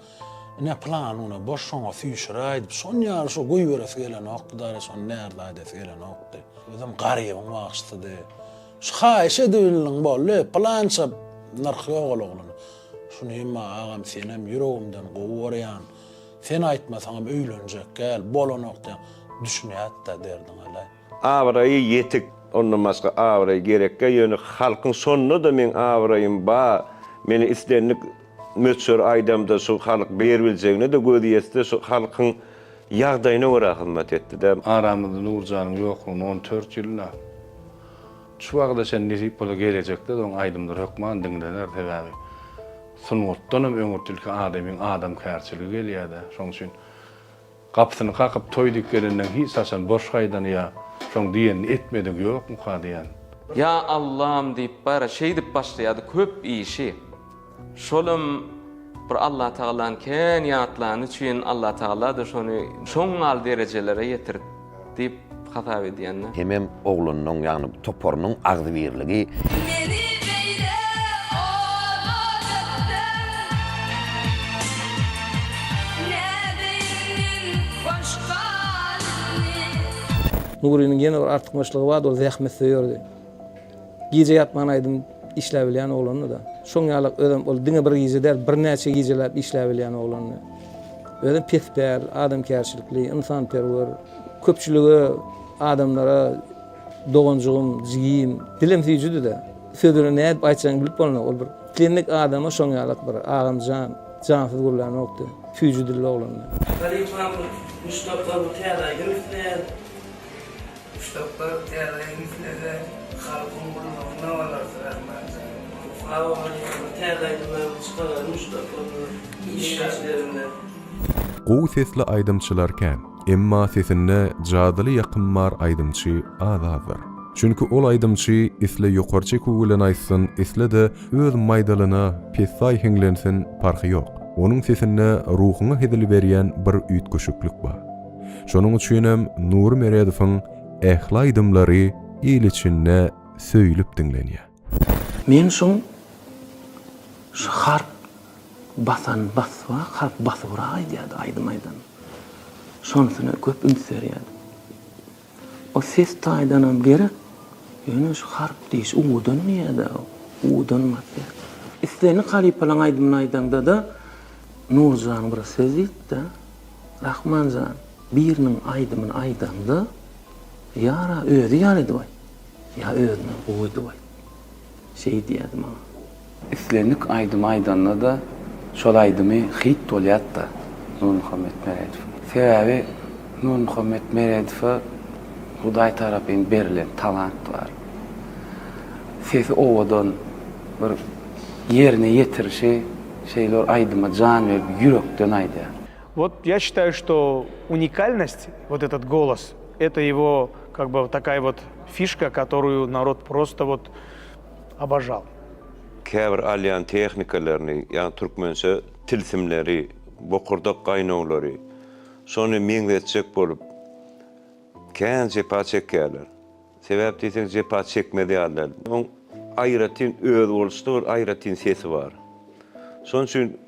Ine pylany boş şoňa süýşüräý diýip, şon ýaly şo goýberesi gelenokdy dara şony närde aýdasy gelenokdy. Özem garybyň bagşysydy. Şu haýyş edibildiň boldy, pylança nyrhy ýok ol oglana. Şuny emma agam senem ýüregimden gowy görýän. Sen aýtmasaňam öýlenjek gel, bolanok diýen. Düşünýätdä derdiňe-le. Abraýy ýetik, ondan başga abraý gerekgä, ýöne halkyň şonda-da meň abraýym ba, meni islendik möçber aýdamda şu halk beribiljegine-de gözi ýetse şu halkyň ýagdaýyna görä hyzmat etdi-dä. Aramyzda Nurjanyň ýoklugyna 14 ýyl-da. Şu wagta çenli nesip bolsa gelejekde-de oň aýdymlary hökman diňlener, sebäbi sungatdanam öňürti ilki adamyň adamkärçiligi gelýär-dä, şoň üçin Gapysyny kakyp toý diýip gelenden hiç haçan boş gaýdany ýa şoň diýenini etmedigi ýokmuka diýän. Ýa Allam diýip bara şeýdip başlaýardy köp işi. Şolam bir Allatagalany kän ýatlany üçin Allatagala-da şony şoň ýaly derejelere ýetirdi diýip hasap edýän-de. Hemem oglanynyň ýagny toparynyň agzybirligi. Meni beýle oda dökdüň Nädeýin men boş galyny. Nurynyň ýene bir artykmaçlygy bardy, ol zähmetsöýerdi. Gije ýatman aýdym işläbilýän oglandy-da. Şoň ýalak özem ol diňe bir gije däl, birnäçe gijeläp işläbilýän oglandy. Özem pespäl, adamkärçilikli, ynsanperwer, köpçülige, adamlara doganjygym, jigim, dilem süýjüdi-de. Sözüni nädip aýtjagyňy bilip bolanok. Ol bir islendik adama şoň ýalak bir agam jan, jansyz gürlänokdy. Süýji dilli oglandy. Halypamyz muşdaklar bu täze aýdym isleýär. Muşdaklar täze aýdym islese halkyň gullugynda bolarys Rahmanjan. Sag bol halypa bir täze aýdymlaryňy çykaraly muşdaklarymyzyň geňeşlerinden. Gowy sesli aýdymçylar kän, emma sesinde jadyly ýakym bar aýdymçy az-azdyr. Çünki ol aýdymçy isle ýokary çeküw bilen aýtsyn, isle-de öz maýdalyna pessaý hiňlensin parhy ýok. Onuň sesinde ruhuňa hezil berýän bir üýtgeşiklik bar. Şonuň üçinem Nury Meredowyň ähli aýdymlary il içinde söýlüp diňlenýär. Men şoň şu harp basan basybrak harp basybrak aýdýardy aýdym aýdan. Şonsyna köp üns berýärdim. O ses taýdanam gerek, ýöne şu harp diýiş uwudan diýýär-dä, uwudan basýar. Islendik halypalaň aýdymyny aýdaňda-da Nurjan bir söz diýipdi, Rahman jan, biriniň aýdymyny aýdaňda, ýa-ra özi ýaly edip aýt, ýa özünden gowy edip aýt. Şeý diýýärdi maňa. Islendik aýdymy aýdanda-da şol aýdymy hit bolýardy-da Nurmuhammet Meredowyň. Sebäbi Nurmuhammet Meredowa Hudaý tarapyn berlen talant bar. Sesi owadan, bir ýerine ýetirişi şeýle bir aýdyma jan berip ýürekden aýdýar. Wot ýa şitaýu şto unikalnost wot etot golos eto ýego kak by takaýa wot fişka kotoruýu narod prosto wot obožal. Käbir alýan tehnikalaryny, ýagny türkmençe tilsimleri, bokurdak gaýnawlary, şony meňzetjek bolup, kän jepa çekýärler. Sebäp diýseň jepa çekmez ýaly däl. Oň aýratyn özboluşly bir aýratyn sesi bar. Şonuň üçin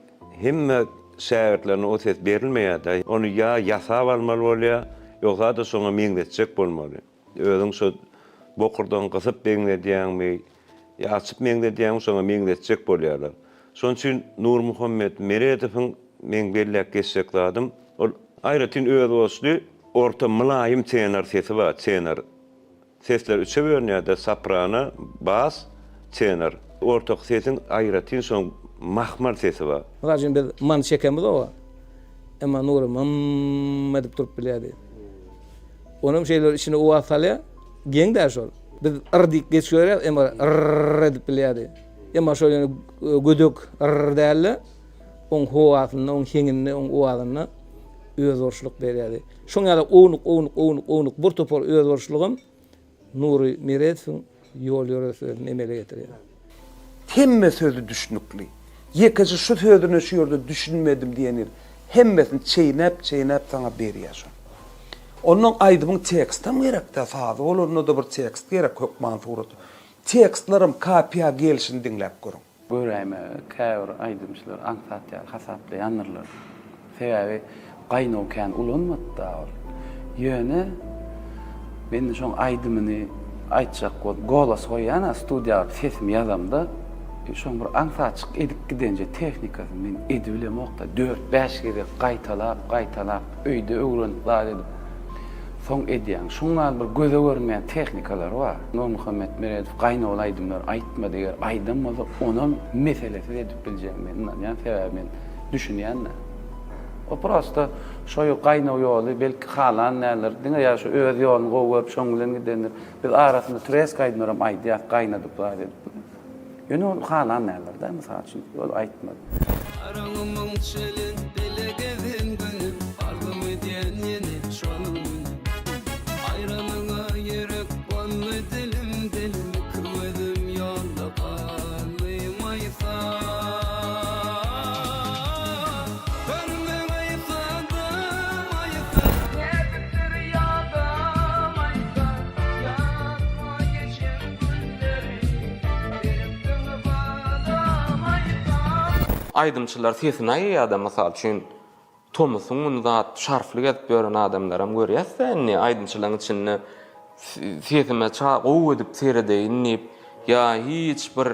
hemme şägirtlerine o ses berilmeýär-de. Ony ýa ýasap almaly bolýar, ýogsa-da şoňa meňzetjek bolmaly. Özüň şo bokurdagyňy gysyp meňzedýäňmi, ýa açyp meňzedýäňmi şoňa meňzetjek bolýarlar. Şonuň üçin Nurmuhammet Meredowyň meň belläp geçjek zadym, ol aýratyn özboluşly orta mylaýym tenor sesi bar, tenor. Sesler üçe bölünýär-de, soprano, bas, tenor. Ortaky sesiň aýratyn şoň mahmal sesi bar. Mysal üçin biz many çekemizog-a, emma Nury mymm edip durup bilýärdi. Onam şeýle bir içine owaz salýar, geň däl şol. Biz yr diýip geçiberýäris, emma yrr edip bilýärdi. Emma şol ýöne gödek yrr däl-de, oň howasynda, oň heňinde, oň owazynda özboluşlyk berýärdi. Şoň ýaly ownuk, ownuk, ownuk, ownuk bir topar özboluşlygam Nury Meredowyň ýol-ýörelgesini emele getirýär. Hemme sözi düşnükli. Ýekeje şu sözüne şu ýerde düşünmedim diýen ýeri hemmesini çeýnäp çeýnäp saňa berýär şony. Onnoň aýdymyň tekstem gerekdä sazy bolanda-da bir tekst gerek hökman suratda. Tekstlerem kapiýa gelşini diňläp görüň. Göräýmäge käbir aýdymçylar aňsat ýaly hasaplaýandyrlar. Sebäbi gaýnaw kän ulanmady-da ol. Ýöne men şoň aýdymyny aýtjak bolup golos goýýan-a studiýa baryp sesimi ýazamda şoň bir aňsatjyk edip gidenje tehnikasyny men edibilemok-da. Dört-bäş gezek gaýtalap, gaýtalap öýde öwrenip zat edip soň edýäň. Şoň ýaly bir göze görünmeýän tehnikalary bar. Nurmuhammet Meredow gaýnawly aýdymlar aýtmady. Eger aýdan bolsa onam meselesiz edip biljegine men ynanýan. Sebäbi men düşünýän-dä. O prosta şo gaýnaw ýoly belki halan däldir. Diňe ýa şu öz ýoluny gowy görüp şoň bilen gidendir. Biz arasynda tureski aýdymlaram aýdýas gaýnadyp zat edip. Ýöne ol halan däldir-dä mysal üçin ol aýtmady. Garagumyň çölün bile gezen günüm Arzuw edýän ýene şol günüm Aýralyga ýürek boldy dilim dilim Iki gözüm ýolda galdy maýsa Görmegeý sadam aýsa Näzikdir ýadam aýsa Ýatma geçen günleri Beripdiň badam aýsa. Aýdymçylar sesini aýyrýada mysal üçin tomusyň güni zat şarfly gezip ýören adamlaram görýäsdä indi aýdymçylaryň içinde sesime gowy edip seredeýin diýip ýa hiç bir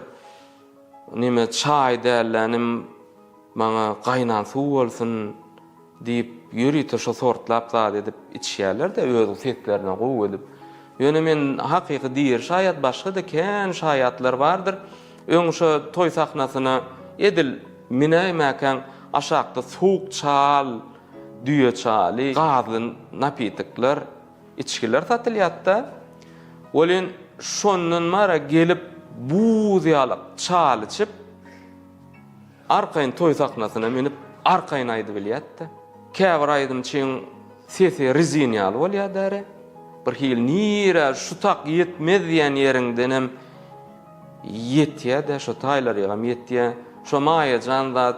neme çaý dällänim maňa gaýnan suw bolsun diýip ýörite şo sortlap zat edip içýärler-de öz seslerine gowy edip. Ýöne men hakyky diri şaýat başga-da kän şaýatlar bardyr. Öň şo toý sahnasyna edil minäýmäkäň aşakda sowuk çal, düýe çaly, gazly napitoklar, içgiler satylýardy-da. Welin şondan bara gelip buz ýaly çal içip, Arkaýyn toý sahnasyna münüp, arkaýyn aýdybilýärdi. Käbir aýdymçyň sesi rezin ýaly bolýar däri. Bir hili nirä şu tak ýetmez diýen ýeriňdenem ýetýär-dä, şo taýlarýagam ýetýär. Şo Maýajan zat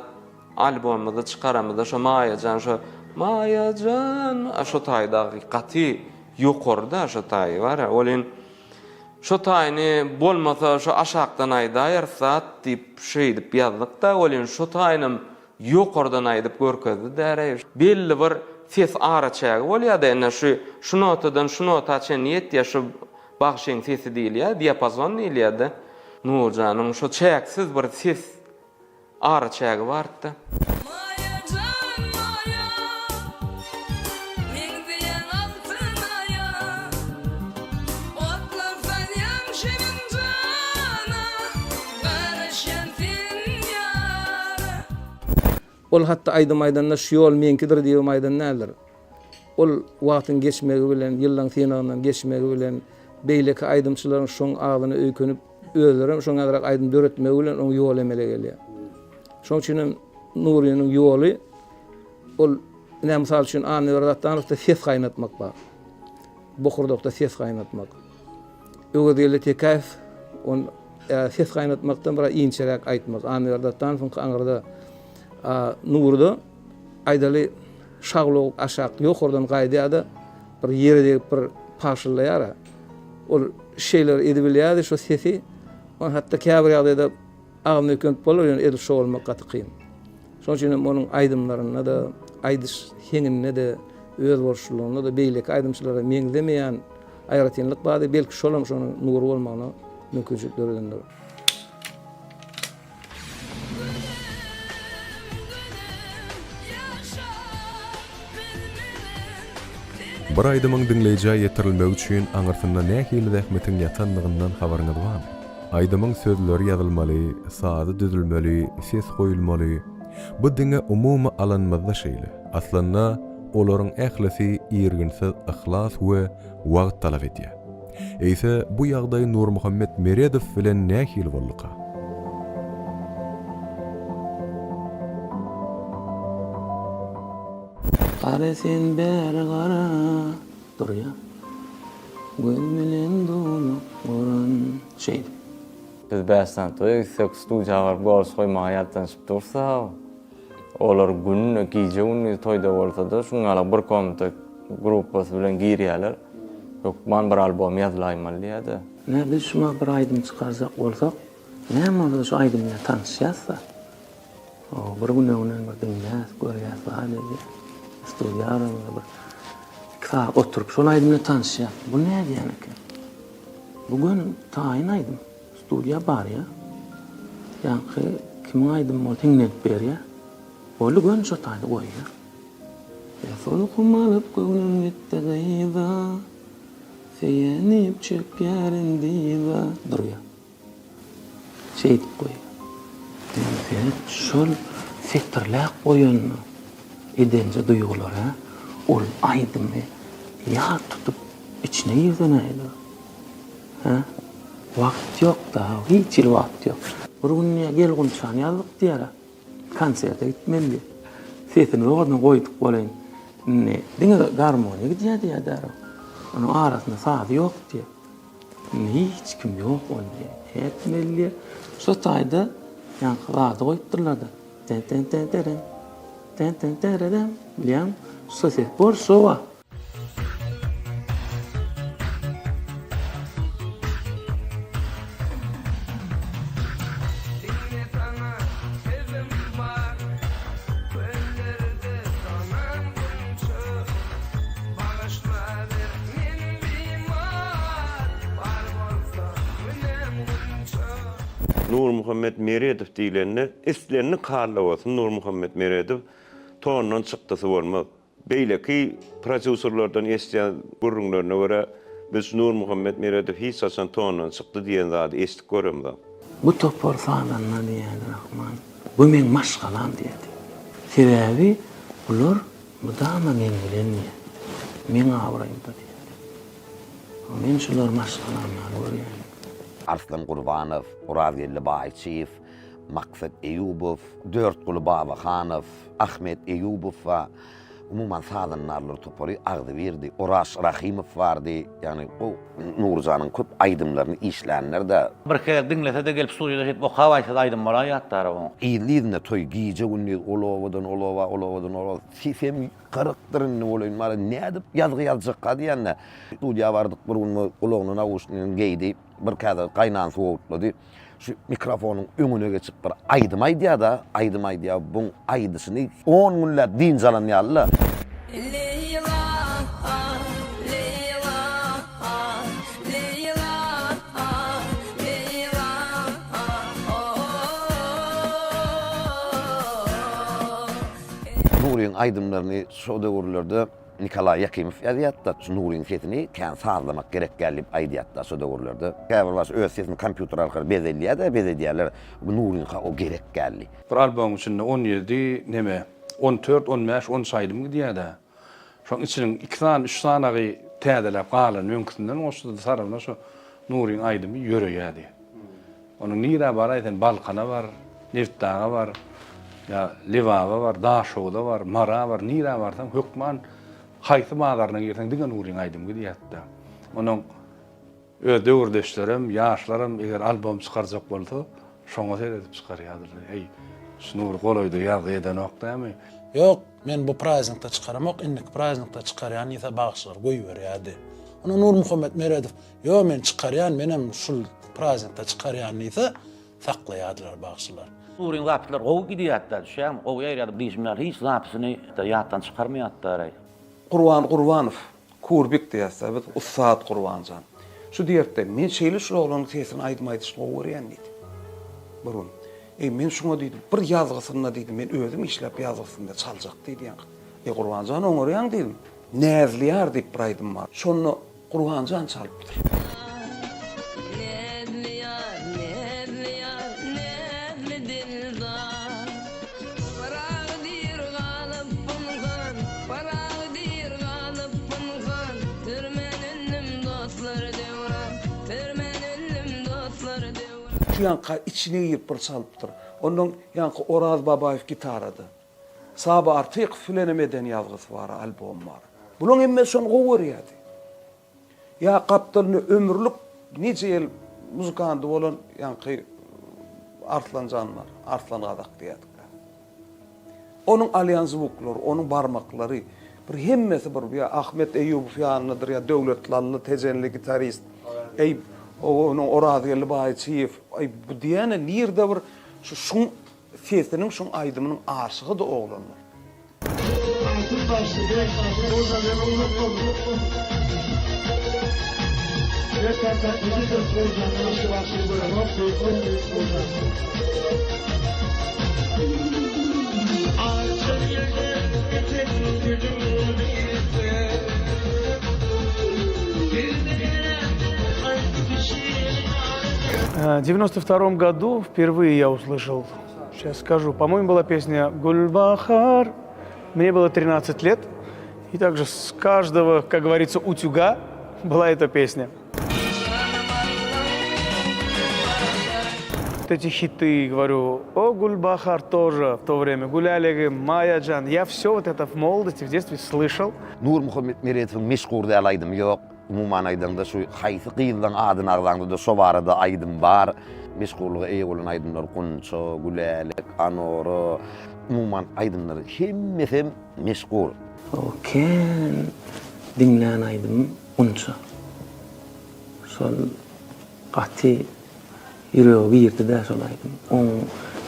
albomymyzy çykaramyzda şo Maýajan şo Maýajan şo taý dagy gaty ýokarda şo taýy bar-a. Welin Şo taýyny bolmasa şo aşakdan aýdaýarys zat diýip şeýdip ýazdyk-da welin şo taýynam ýokardan aýdyp görkezdi däreý. Belli bir ses araçägi bolýar-da ine şu şu notadan şu nota çenli ýetýär şu bagşyň sesi diýilýär, diapazon diýilýär-de. Nurjanyň şo çäksiz bir ses. Araçägi bardy-da. Maýa jan maýa, meňzeýäň altyn aýa, Otlar salýaň şirin jana, garaşýan sen ýara. Ol hatda aýdym aýdanda şu ýol meňkidir diýibem aýdan däldir. Ol wagtyň geçmegi bilen, ýyllaň synagyndan geçmegi bilen, beýleki aýdymçylaryň şoň agzyna öýkenip, özlerem şoň ýalyrak aýdym döretmegi bilen oň ýoly emele gelýär. Şoň üçin hem Nurynyň ýoly ol ine mysal üçin Annaberdi Atdanowda ses gaýnatmak bar. Bokurdakda ses gaýnatmak. Öwezgeldi Tekäýew on ses gaýnatmakdan biraz inçeräk aýtmak. Annaberdi Atdanowyňky aňyrda Nuryda aýdaly şaglawuk aşak ýokardan gaýdýar-da bir ýere degip bir pagşyllaýar-a. Ol şeýle edibilýärdi şo sesi. Ony hatda käbir ýagdaýda agzyny öýkenip bolar, ýöne edil şo bolmak gaty kyn. Şonuň üçin hem onuň aýdymlarynda-da, aýdyş heňinde-de, özboluşlylygynda-da beýleki aýdymçylara meňzemeýän aýratynlyk bardy. Belki şolam şonuň Nury bolmagyna mümkinçilik döredendir. Bir aýdymyň diňleýjä ýetirilmegi üçin aňyrsynda nähili zähmetiň ýatandygyndan habaryňyz barmy? Aýdymyň sözleri ýazylmaly, sazy düzülmeli, ses goýulmaly. Bu diňe umumy alanymyzda şeýle. Aslynda, olaryň ählisi irginsiz yhlas we wagt talap edýär. Eýse, bu ýagdaý Nurmuhammet Meredow bilen nähili bolduka? Gara sen bäri gara durýa. Göz bilen dolak boran şeýdip. Biz bäş sany toýa gitsek studiýa baryp gols goýmaga ýaltanyşyp dursa, olar günde gije-gündiz toýda bolsa-da şuň ýaly bir komnata gruppasy bilen girýärler. Hökman bir albom ýazylaýmaly diýýär-de. Nä biz şuňa bir aýdym çykarjak bolsak, näme bolsa-da şu aýdym bilen tanyşýas-da. Bir gün öňünden bir diňläs, görýäs, zat edýäs. Studiýa baramyzda bir iki sagat oturyp şol aýdym bilen tanyşýas. Bu nädýän eken? Bu göni taýyn aýdym. Studiýa barýa. Ýaňky kimiň aýdymy bolsa hiňlenip berýä. Boldy göni şo taýda goýýa. Ýa solkum alyp göwnüm gitdi gyza, Söýenip çökýärin dyza. Durýa. Şeýdip goýýa. Ýöne seret şol setirläp goýanyny edenje duýgular-a ol aýdymy ýat tutup içine girse nähili? Hä? Wagt ýok-da, hiç hili wagt ýok. Bir gün diýýär, gel Gunçany ýazdyk diýýär-ä. Konserte gitmeli diýýär. Sesini zordan goýduk welin, indi diňe garmoniýa gidýär diýýär derrew. Onuň arasynda sazy ýok diýýär. Indi hiç kim ýok ony diýýär. Nätmeli diýýär. Şo taýda ýaňky zady goýupdyrlar-da. Ten-ten-ten-teren, ten-ten-tererem, bilýäňmi? Şo ses bor, şo bar. Diňe saňa sözüm bar, Köllerde sonan gunça. Bagyşlaber men bimar, Bar bolsa günäm gunça. Nurmuhammet Meredow diýlende, islendik halda bolsun Nurmuhammet Meredow tondan çykdysy bolmaz. Beýleki prodýuserlerden eşidýän gürrüňlerine görä, biz şu Nurmuhammet Meredow hiç haçan tondan çykdy diýen zady eşidip göremzok. Bu topar sazanda diýýärdi Rahman. Bu meň maşgalam diýýärdi. Sebäbi bular mydama meň bilen diýýärdi. Meň abraýymda diýýärdi. Men şulary maşgalam ýaly görýän. Arslan Gurbanow, Orazgeldi Baýçyýew, Maksat Eýubow, Dörtguly Babahanow, Ahmet Eýubow bar. Umuman sazandarlar topary agzybirdi. Oraş Rahymow bardy. Ýagny bu Nurjanyň köp aýdymlaryny işlänler-de. Bir gezek diňlese-de gelip studiýada şeýdip okap aýtsa-da aýdym bolaýýardy-da oň. Yzly-yzyna toý, gije-gündiz ol obadan ol oba, ol obadan ol oba. Sesem gyrykdyr indi bolaýyn bary. Nädip ýazgy ýazjakka diýende. Studiýa bardyk bir gün gulagyna nauşnigini geýdi. Bir käse gaýnan suw owurtlady. Şu mikrofonyň öňüne geçip bir aýdym aýdýar-da, aýdym aýdýar. Buň aýdyşyny on günläp dynç alan ýaly-la. Leýla, Leýla, Leýla, Leýla, oh-oh. Nuryň aýdymlaryny şo döwürlerde Nikolaý Ýakimow ýazýardy-da, şu Nuryň sesini kän sazlamak gerek däl diýip aýdýardy-da şo döwürlerde. Käbir wagt öz sesini kompýuter arkaly bezelýär-de, bezedýärler. Bu Nuryňka o gerek däldi. Bir albomyň içinde 17 neme, 14, 15, 13 aýdym gidýär-dä. Şoň içiniň iki sany, üç sanagy täzeläp galany öňküsinden goşdy-da sargyna şo Nuryň aýdymy ýöreýärdi. Onuň nirä baraý sen Balkana bar, Nebitdaga bar, ýa Lebaba bar, Daşoguza bar, Mara bar, nirä barsaň hökman haýsy bazaryna girseň diňe Nuryň aýdymy gidýärdi-de. Onuň Öz döwürdeşlerem, ýaşlaram eger albom çykarjak bolsa, şoňa seredip çykarýardylar. Eý, şu Nury golaýda ýazgy edenok dämi? Ýok, men bu praznikde çykaramok, indiki praznikde çykarýan diýse bagşylar goýberýärdi. Onda Nurmuhammet Meredow, Ýok, men çykarýan, menem şul praznikde çykarýan diýse, saklaýardylar bagşylar. Nuryň zapisleri gowy gidýärdi-dä, düşýäňmi? Gowy ýaýraýardy. Diýşim ýaly, hiç zapisini ýatdan çykarmaýardy-da. Gurban Gurbanow Kurbik diýýäs-dä biz, ussat Gurbanjan. Şu diýertde, men şeýle şul oglanyň sesini aýdym aýdyşyny gowy görýän diýdi. Bir gün. Eý, men şuňa diýdi, bir ýazgysynda diýdi, men özüm işläp ýazgysynda çaljak diýdi ýaňky. Eý, Gurbanjan oňarýaň diýdim. Näzli ýar diýip bir aýdym bar. Şonda Gurbanjan çalypdyr. Näzli ýar, näzli ýar, näzli dildar. Pyragy diýr galyp pynhan, Pyragy diýr galyp pynhan, Sürmän öldüm dostlar döwran, Sürmän öldüm dostlar döwran. Şu ýanka içine girip bir çalypdyr. Ondan ýaňky Oraz Babaýew gitarada. Saba Artykow bilenem eden ýazgysy bar, albomy bar. Bulaň hemmesi şony gowy görýärdi. Ýa gapdalynda ömürlik nije ýyl muzykandy bolan ýaňky Arslan jan bar, Arslan gazak diýýärdik. Onuň alýan zwuklary, onuň barmaklary bir hemmesi bir ýa Ahmet Eýýubow ýanyndadyr ýa Döwlet Lally tejenli gitarist, eý onuň Orazgeldi Baýçyýew, aý bu diýýän-ä nirde bir şu şuň sesiniň şuň aýdymynyň aşygydy oglanlar. Altyn bagşy bek bagşy bolsa men unutmadym. Bek kaka nejedir Nurjandan başga bagşyny göremok beýik sen beýik Nurjan. В 92 году впервые я услышал Сейчас скажу. По-моему, была песня «Гульбахар». Мне было 13 лет. И также с каждого, как говорится, утюга была эта песня. Вот эти хиты, говорю, о, Гульбахар тоже в то время, Гуляли, Майя Джан. Я все вот это в молодости, в детстве слышал. Nurmuhammet Meredowyň meşhur däl aýdymy ýok. Umuman aýdaňda şu haýsy gyzlaň adyny agzaňda-da şo barada aýdym bar. Meşhurlyga eýe bolan aýdymlar Gunça, Gülälek, Anora, umuman aýdymlary hemmesem meşhur. O kän diňlän aýdymym Gunça. Şol gaty ýürege girdi-dä şol aýdym. Oň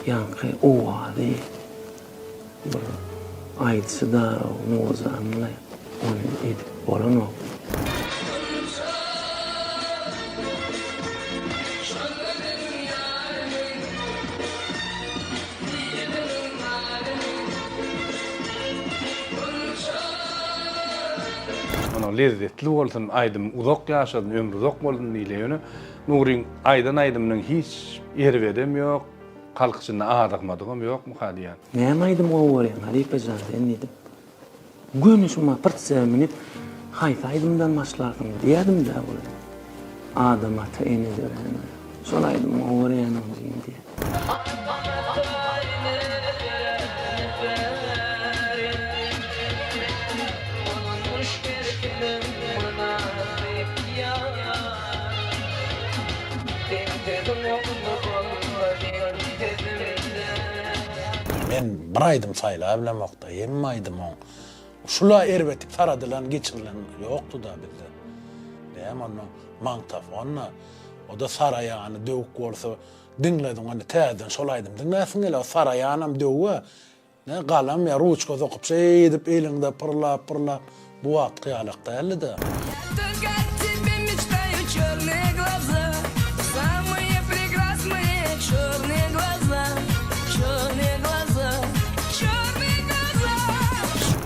ýaňky owazy Bir aýdyşy-da Nurjanly, ony edip bolanok. Ony lezzetli bolsun aýdym uzak ýaşasyn ömri uzak bolsun diýilýär ýöne Nuryň aýdan aýdymynyň hiç erbedem ýok Halk içinde azykmadygam ýokmuka diýýän. Näme aýdym gowy görýäň halypajan sen diýdim. Göni şuňa pyrtja münüp haýsy aýdymdan başlarsyň diýýädim-dä ol. Adam ata ene dörände. Şol aýdymy gowy görýän oguzym diýýär. Men bir aýdym saýlabilemokda, hemme aýdym oň. Şula erbetlik saradylan, geçirilen ýokdy-da bizde. Näme onda magnitofon-da, o-da saraýany döwük bolsa, diňlediň onda täzeden şol aýdymy diňläsiň gelýär. O saraýanam döwük-ä. Ne galam ýa ruçka sokup şeýdip eliňde pyrlap pyrlap bu wagtky ýalak däldi-de.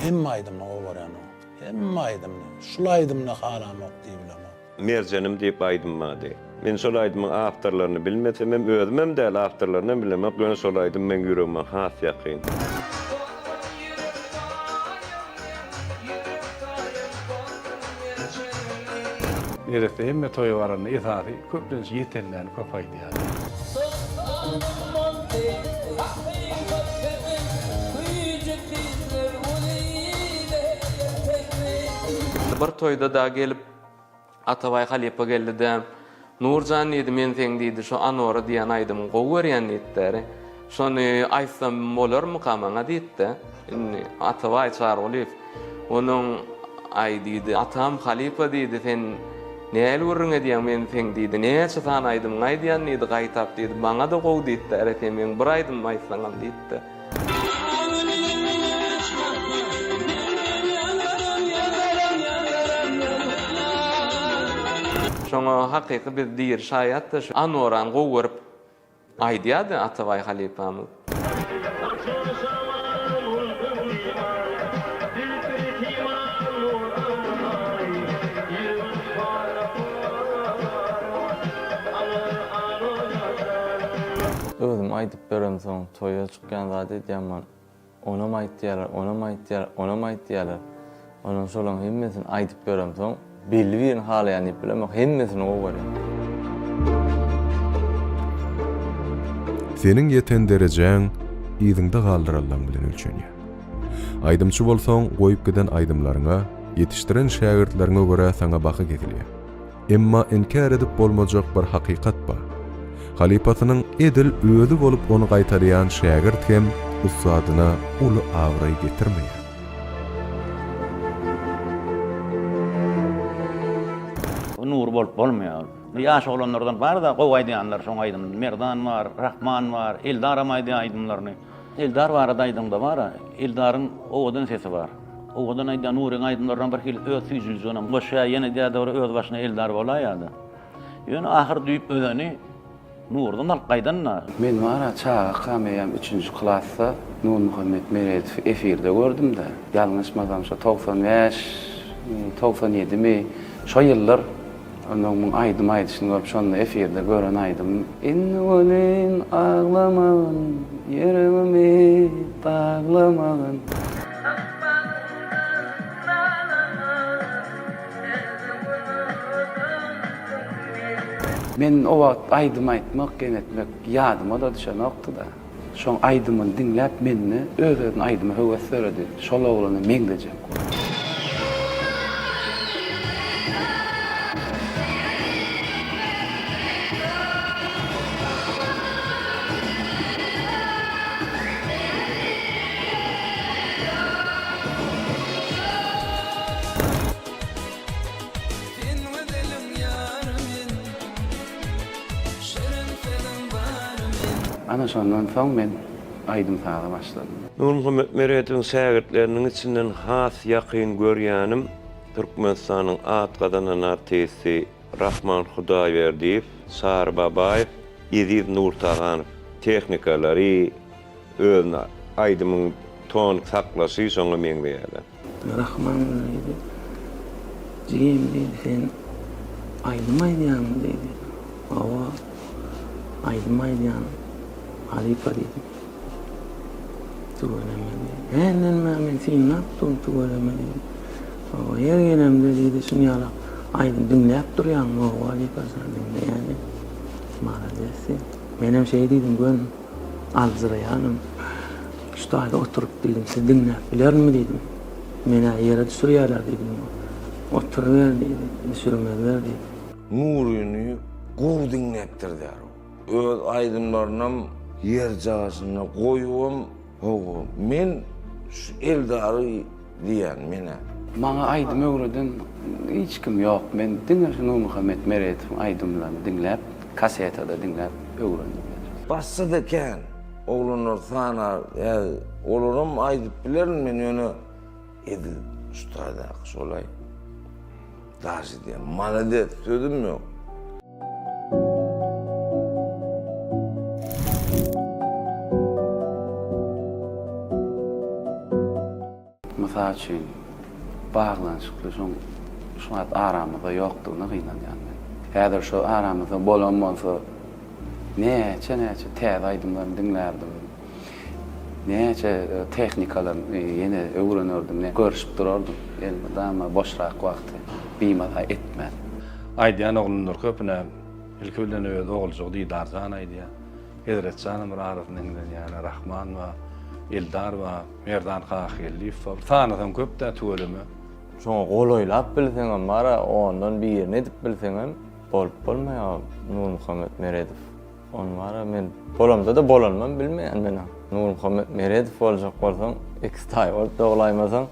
Hemme aýdymyny gowy görýän oň. Hemme aýdymyny. Şul aýdymyny halamok diýibilemok. Merjenim diýip aýdym bardy. Men şol aýdymyň awtorlaryny bilmesemem, özümem däl, awtorlarynam bilemok, ýöne şol aýdym meň ýüregime has ýakyn. Neresse hemme toýa baranda esasy köplenç ýetenläni köp aýdýar. Bir toýda-da gelip Atabaý halypa geldi-de, Nurjan diýdi, men seň diýdi, şo Anora diýen aýdymyňy gowy görýän diýipdi. Şony aýtsam bolarmyka maňa diýipdi. Indi Atabaý Çargulyýew onuň Aý diýdi, atam halypa diýdi, sen nähili gürrüň edýäň, men seň diýdi, näçe sany aýdymyňy aýdýan diýdi, gaýtap diýdi, maňa-da gowy diýipdi, äre sen meň bir aýdymymy aýtsaňam diýipdi. Şoňa hakyky biz diri şaýat-da şu Anorany gowy görüp aýdýardy Atabaý halypamyz. Özüm aýdyp beremsoň toýa çykýan zat edýän man. Onam aýt diýýärler, onam aýt diýýärler, onam aýt diýýärler. Onam şolaň hemmesini aýdyp beremsoň, belli birini halaýan diýip bilemok, hemmesini gowy görýän. Seniň ýeten derejäň yzyňda galdyranlaň bilen ölçenýär. Aýdymçy bolsaň, goýup giden aýdymlaryňa, ýetişdiren şägirtleriňe görä saňa baha kesilýär. Emma inkär edip bolmajak bir hakykat bar. Halypasynyň edil özi bolup ony gaýtalaýan şägirt hem ussadyna uly abraý getirmeýär. Nury bolup bolmaýar. Ýaş oglanlardan bar-da gowy aýdýanlar şoň aýdymyny. Merdan bar, Rahman bar, Eldaram aýdýar aýdymlaryny. Eldar barada aýdaňda bar-a, Eldaryň owadan sesi bar. Owadan aýdýan Nuryň aýdymlaryna bir hili öz süýjülijiginam goşýar, ýene diýýär dogry öz başyna Eldar bolaýýar-da. Ýöne ahyr düýp özeni Nurdan alyp gaýdan-da. Men bar-a çagakam eýýäm üçünji klasda Nurmuhammet Meredowy efirde gördüm-de. Ýalňyşmasam şo 95 mi, 97 mi şo ýyllar Onnoň muň aýdym aýdyşyny görüp şonda efirde gören aýdymym. Indi welin aglamagyn, ýüregimi daglamagyn. Men o wagt aýdym aýtmak, geň etmek ýadyma-da düşenokdy-da. Şoň aýdymyny diňläp mende öz-özüne aýdyma höwes döredi. Şol oglana meňzejek bolup. Sen gözeliň ýary men. Şirin sözüň bary men. Ana şondan soň men aýdym-saza başladym. Nurmuhammet Meredowyň şägirtleriniň içinden has ýakyn görýänim Türkmenistanyň at gazanan artisti Rahman Hudaýberdiýew, Sary Babaýew, Eziz Nurtaganow. Tehnikalary, özüni aýdymyň tonik saklaşy şoňa meňzeýärler. Rahman diýdi. Jigim diýdi, sen aýdym aýdýaňmy diýdi. Hawa, aýdym aýdýan, halypa diýdim. Tüweleme diýdi. Händen bäri men synlap durun tüweleme diýdi. Hawa, her gelemde diýdi, şuny ýaly aýdym diňläp durýaňmy? Hawa, halypa jan, diňleýän diýdim. Malades diýdi. Menem şeý diýdim, göni aljyraýanym. Şu taýda oturyp diýdim, sizi diňläp bilerinmi diýdim. Men-ä ýere düşürýärler diýdim. Oturyber diýdi, düşürmezler diýdi. Nuryny gowy diňläpdir därow. Öz aýdymlarynam ýerjagaşynda goýubam hawa men şu Eldary diýýän men-ä. Maňa aýdym öwreden hiç kim ýok. Men diňe şu Nurmuhammet Meredowyň aýdymlaryny diňläp, kasetada diňläp öwrendim. Başga-da kän. Oglanlar sanar, ýa olaram aýdyp bilerin men ýöne edil şu taýdaky şolaý. Daş edýän. Malades, sözüm ýok. Mysal üçin, baglanyşykly şoň şu wagt aramyzda ýokdugyna gynanýan men. Häzir şo aramyzda bolan bolsa, näçe-näçe täze aýdymlaryny diňlärdim. Näçe tehnikalaryny ýene öwrenerdim, görüşip durardym elmydama boşrak wagty bimaza etmän. Aýdýan oglanlar köpüne ilki bilen öz oguljygy Didarjan aýdýar. Hezretjanam bir arasynda hiňlenýär, Rahman bar, Eldar bar, Merdan Kakageldiýew bar. Sanasaň köp-dä tüweleme. Şoňa golaýlap bilseňem bar-a, ondan birini edip bilseňem bolup bolmaýar Nurmuhammet Meredow. Ony bar-a men bolamda-da bolanymam bilmeýän men-ä. Nurmuhammet Meredow boljak bolsaň, ekiztaý bolup doglaýmasaň.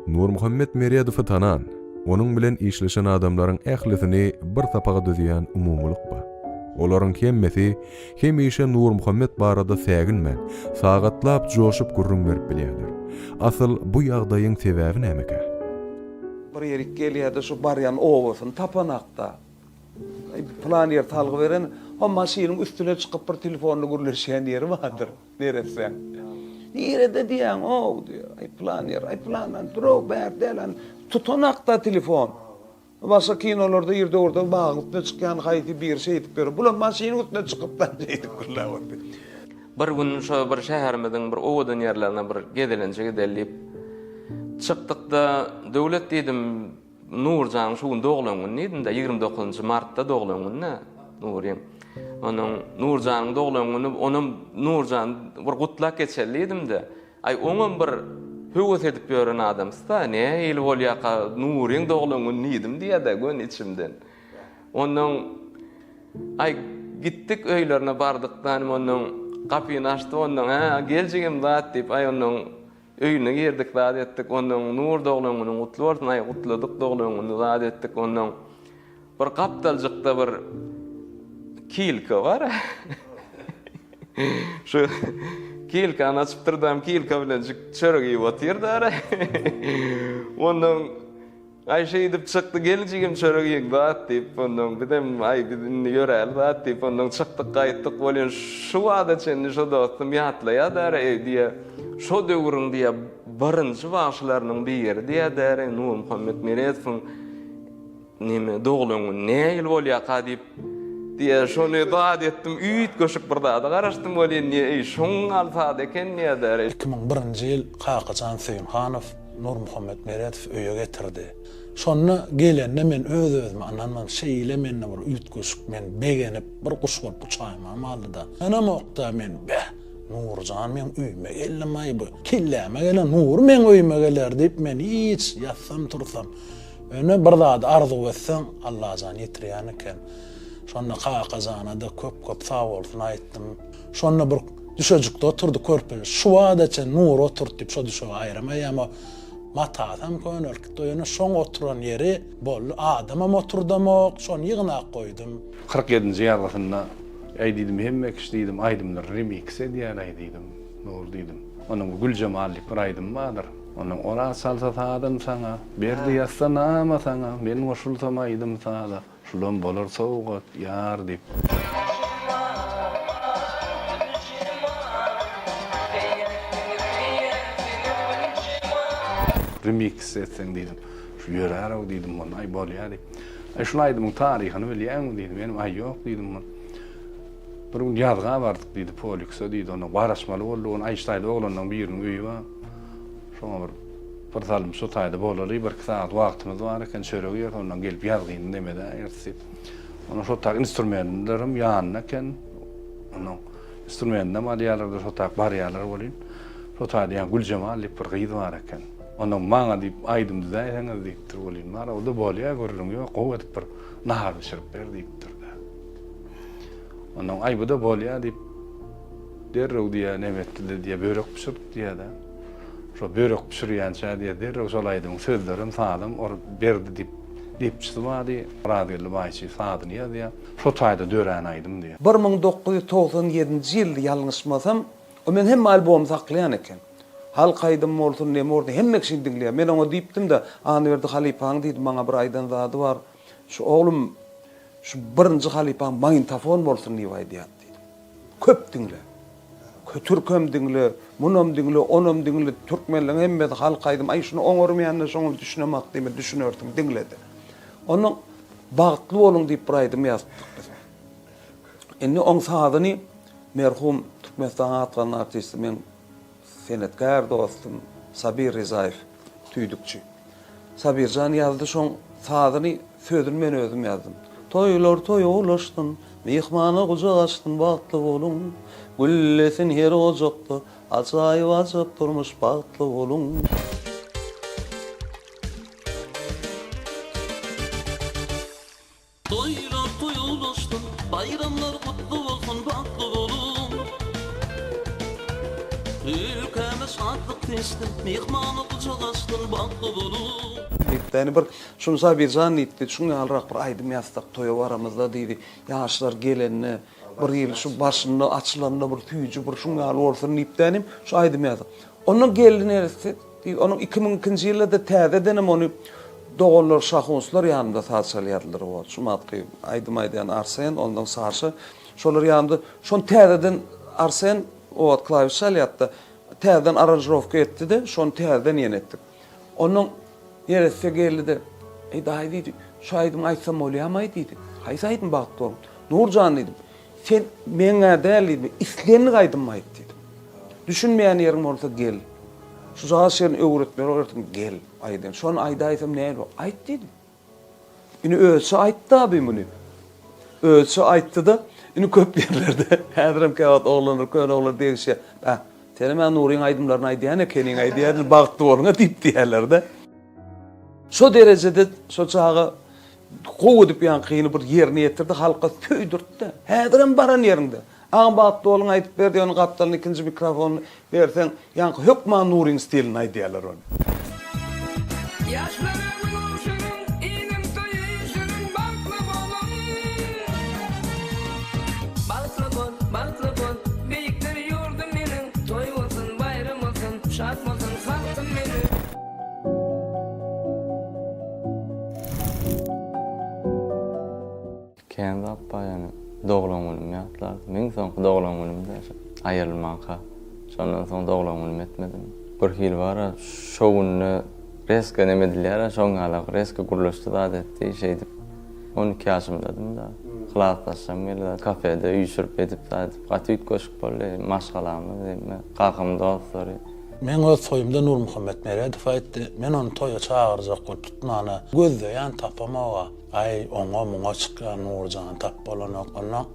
Nurmuhammet Meredowy tanan, onuň bilen işleşen adamlaryň ählisini bir sapaga düzýän umumylyk bar. Olaryň hemmesi hemişe Nurmuhammet barada säginmän, sagatlap joşup gürrüň berip bilýärler. Asyl bu ýagdaýyň sebäbi nämekä? Bir ýerik gelýär-de şu barýan obasyny tapanakda. Pylan ýer salgy beren, ho maşynyň üstüne çykyp bir telefonda gürleşýän ýeri bardyr. Neressäň? Nirede diýýäň-ow diýýär. Aý pylan ýer, aý pylandan dur-ow bärde däl, hany tutanakda telefon. Başga kinolarda ir döwürde bagyň üstüne çykýan haýsy biri şeýdip ýör. Bulam maşynyň üstüne çykyp da şeýdip gürläp otyr. Bir gün şo bir şäherimiziň bir owadan ýerlerine bir gezelenje gideli diýip çykdykda, Döwlet diýdim, Nurjanyň şu gün doglan güni diýdim-de, 29-njy martda doglan güni-dä Nuryň. Onuň Nurjanyň doglan güni, onam Nurjany bir gutlap geçeli diýdim-de. Aý, oňam bir höwes edip ýören adamsy-da, nähili bolýarka Nuryň doglan güni diýdim diýýär-de göni içimden. Onnoň aý, gitdik öýlerine bardyk-da, onnoň gapyny açdy, onnoň, hä, gel jigim zat diýip, aý, onnoň Öýüne girdik zat etdik onnoň Nur doglan günüň gutly bolsun aý gutladyk doglan gününi zat etdik onnoň bir gapdaljykda bir kilka bar şu kilkany açypdyrdam kilka bilenjik çörek iýip otyrdy onnoň Aý şeýdip çykdy, gel jigim çörek iýiň zat diýip, onnoň bizem aý biz indi ýöräli zat diýip, onnoň çykdyk gaýtdyk welin şu wagta çenli şo dostum ýatlaýar däre-eý diýýä, şo döwrüň diýýä birinji bagşylarynyň biri diýýä däre Nurmuhammet Meredowyň neme doglan güni nähili bolýaka diýip diýýä şony zat etdim üýtgeşik bir zada garaşdym welin diýýä eý şoň ýaly zat eken diýýä däre. 2001-nji ýyl Kakajan Söýünhanow Nurmuhammet Meredow öýe getirdi. Şonda gelende men öz-özüme ynanman, şeýle mende bir üýtgeşik, men begenip, bir guş bolup uçaýmam galdy-da. Ynamok-da men, Beh, Nurjan meň öýüme geldim-aý bu. Kelläme gelen Nury meň öýüme geler diýip men hiç ýatsam-tursam. Ýöne bir zady arzuw etseň, Allajan ýetirýän eken. Şonda Kakajana-da köp-köp sagbolsun aýtdym. Şonda bir düşejikde oturdy körpeje. Şu wagta çenli Nury oturt diýip şo düşegi aýyramaýam. O matasam könelkdi. Ýöne şoň oturan ýeri boldy. Adamam oturdamok. Şony ýygnap goýdum. 47-nji ýazgysynda Äý diýdim, hemme kişi diýdim, aýdymlary remiks edýär-äý diýdim, Nur diýdim. Onuň Güljemal diýip bir aýdymy bardyr. Onuň Oraz çalsa sazyn saňa, Berdi ýazsa nama saňa, Men goşulsam aýdym-saza. Şulam bolar sowgat, ýar diýip. Remiks etseň diýdim. Şu ýörärow diýdim muny. Aý bolýa diýip. Aý şul aýdymyň taryhyny bilýäňmi diýdim. Menem aý ýok diýdim muny. Bir gün ýazga bardyk diýdi, polikse diýdi. Onda garaşmaly boldy. Ony aý şu taýda oglanlaryň biriniň öýi bar. Şoňa bir bir salym şu taýda bolaly, birki sagat wagtymyz bar eken, çörek iýeris, ondan gelip ýazgyny neme edäýeris diýip. Ondan şo taýda instrumentlerim ýanynda eken. Ondan instrumentinem alýarlar-da, şo taýda barýarlar welin, şo taýda ýa Güljemal diýip bir gyz bar eken. Ondan maňa diýip aýdym düzäýseňiz diýipdir welin, bar, o-da bolýar, gürrüň ýok, gowy edip bir nahar bişirip ber diýipdir-de. Ondan aý bu-da bolýar diýip, derrew diýýär, neme etdi-de diýýär, börek bişirdi diýýär-de. Şo börek bişirýänçä diýýär, derrew şol aýdymyň sözlerem, sazam or Berdi diýip depçisi bardy, Orazgeldi Baýçy sazyny ýazýar. Şo taýda dörän aýdym diýýär. 1997-nji ýyldy ýalňyşmasam, o meň hemme albomy saklaýan eken. Halk aýdymy bolsun, neme bolsun, hemme kişini diňleýär. Men oňa diýipdim-de, Annaberdi halypaň diýdim, maňa bir aýdan zady bar. Şu oglum, şu birinji halypaň magnitofon bolsun diýip aýdýardy diýdim. Köp diňle. Türkem diňle, munam diňle, onam diňle, türkmenleň hemmesi halk aýdym, aý şuny oňarmaýanda şoňa düşünemak diýme, düşünersiň, diňle-de. Onnoň Bagtly boluň diýip bir aýdym ýazypdyk biz. Indi oň sazyny merhum Türkmenistanyň at gazanan artisti meň senetkär dostum Sabir Rizaýew tüýdükçi. Sabirjan ýazdy şoň sazyny, sözüni men özüm ýazdym. Toýlar toýa ulaşsyn, myhmana gujak açsyn bagtly boluň. Güllesin her ojakda, ajaýyp ajap durmuş bagtly boluň. Toýlar toýa ulaşsyn, baýramlar gutly bolsun, bagtly boluň! Ülkäme şatlyk seçsin, myhmana gujak açsyn, bagtly boluň! Diýipdi. Ýani bir şuny Sabirjan diýipdi, şuň ýalyrak bir aýdym ýazsak toýa baramyzda diýdi. Ýaşlar gelende bir ýyl şu başynda açylanda bir süýji bir şuň ýaly bolsun diýipdi inim, şu aýdymy ýazdyk. Ondan geldi neresse diýip, onuň 2002-nji ýylda-da täzedenem ony doganlar Şahunslar ýanynda saz çalýardylar o wagt. Şu matky aýdym aýdýan Arsen, ondan Saşa. Şolar ýanynda şony täzeden Arsen o wagt klawiş çalýardy-da, täzeden aranžirowka etdi-de, şony täzeden ýene etdik. Ondan neresse geldi-de, Eý, daýy diýdi, şu aýdymy aýtsam bolýamy-aý diýdi. Haýsy aýdym Bagtly boluň? Nurjan diýdim. Sen meň-ä däl diýdim, islendik aýdymy aýt diýdim. Düşünmeýän ýeriň bolsa gel. Şujagaz şerini öwretmeli bolarsyň, gel, aýdaýyn. Şony aýdaýsam nähili bolar? Aýt diýdim. Indi özçe aýtdy-a bi muny. Özçe aýtdy-da, indi köp ýerlerde, häzirem käwagt oglanlar, köne oglanlar degişýär. Bä, senem-ä Nuryň aýdymlaryny aýdýan ekeniň, aýdýan, bagtly boluň-a diýip diýýärler-de. Şo derejede şo çaga Gowy edip ýaňkyny bir ýerine ýetirdi halka söýdürtdi. Häzirem baran ýeriňde. Agam Bagtly boluň aýdyp ber diýen gapdalyna ikinji mikrofony berseň ýaňky hökman Nuryň stilinde aýdýarlar ony. Ýaşlara gül gowşuryň, inim toýy şirin bagtly boluň. Bagtly bol, bagtly bol, beýikdir ýurdum meniň, toý bolsun, baýram bolsun, şat bolsun halkym meniň. Kän zat bar ýöne doglan günüm ýatlardym. Iň soňky doglan günüm-dä şo. Aýrylmanka. Şondan soň doglan günüm etmedim. Bir hili bar-a şo günde rezko neme edilýär-ä şoň ýalak rezko gürleşdi zat etdi şeýdip 12 ýaşymdadym-da. Klasdaşlarym geldi zat kafede üýşürip edip zat edip gaty üýtgeşik boldy maşgalamyz hemme kakamyň dostlary. Meň öz toýumda Nurmuhammet Meredow aýtdy, men ony toýa çagyrjak bolup tutmana gözleýän tapamog-a. Aý, oňa-muňa çykýan Nurjany tap bolanok. Onda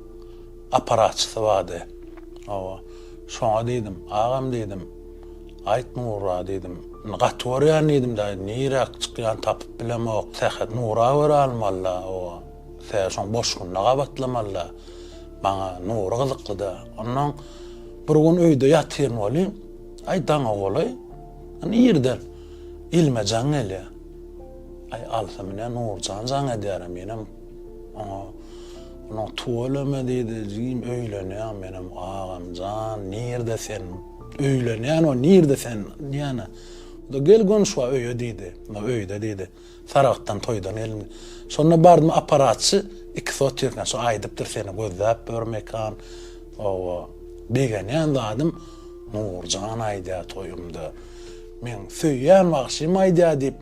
apparatçysy bardy. Hawa, şoňa diýdim, agam diýdim, aýt Nura diýdim, indi gaty görýän diýdim-dä, niräk çykýan tapyp bilemok. Sähet Nura görä almaly-da, hawa, sähet şoň boş gününe gabatlamaly-da. Maňa Nury gyzykly-da. Onnoň bir gün öýde ýatyryn welin, aý daňa golaý, indi irden elime jaň gelýär. Aý alsam ine Nurjan jaň edýärem, menem oňa onuň tüweleme diýdi, jigim öýlenýäň, menem agam jan nirde sen, öýlenýän o nirde sen diýýän. O-da gel göni şu öýe diýdi, öýde diýdi. Saragtdan toýdan geldim. Şonda bardym apparatçy ikisi otyrkan şo aýdypdyr seni gözläp ýör Mekan. Owa begenýän zadym Nurjan aýdýar toýumda. Meň söýýän bagşym aýdýar diýip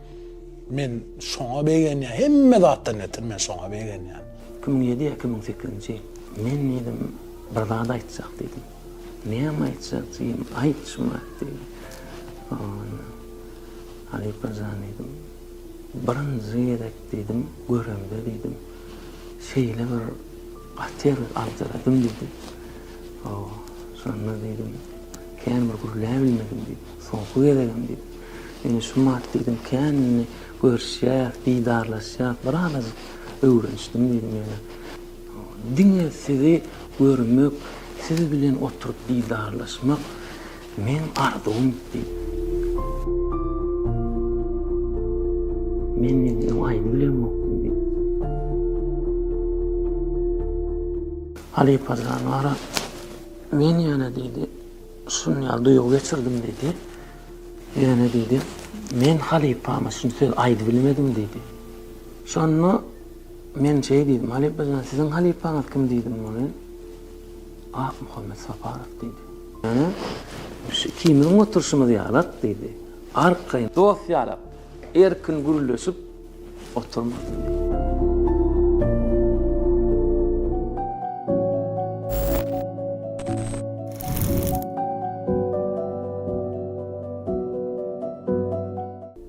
men şoňa begenýän hemme zatdan beter men şoňa begenýän. 2007 ýa 2008-nji ýyl. Men diýdim, bir zat aýtjak diýdim. Näme aýtjak jigim, aýt şumat diýdi. Onda. Halypa jan diýdim. Birinji gezek diýdim, göremde diýdim. Şeýle bir gaty erbet aljyradym diýdim. Hawa, şonda diýdim, kän bir gürläbilmedim diýdim. Soňky gezegem diýdim. Indi şumat diýdim, kän indi görüşýäs, didarlaşýas, birazajyk öwrenişdim diýdim ýöne. Diňe sizi görmek, siz bilen oturyp didarlaşmak Meň arzuwym diýip. Men indi öň aýdy bilemokdym diýip. Halypa jan bara men ýöne diýdi, şuny ýaly duýgy geçirdim diýdi. Ýöne diýdi, men halypama şuny söz aýdy bilmedim diýdi. Şonda men şeý diýdim, halypa jan siziň halypaňyz kim diýdim welin, Akmuhammet Saparow diýdi. Ýöne şu ikimiziň oturyşymyz ýalak diýdi. Arkaýyn dost ýalak, erkin gürleşip oturmadym diýdi.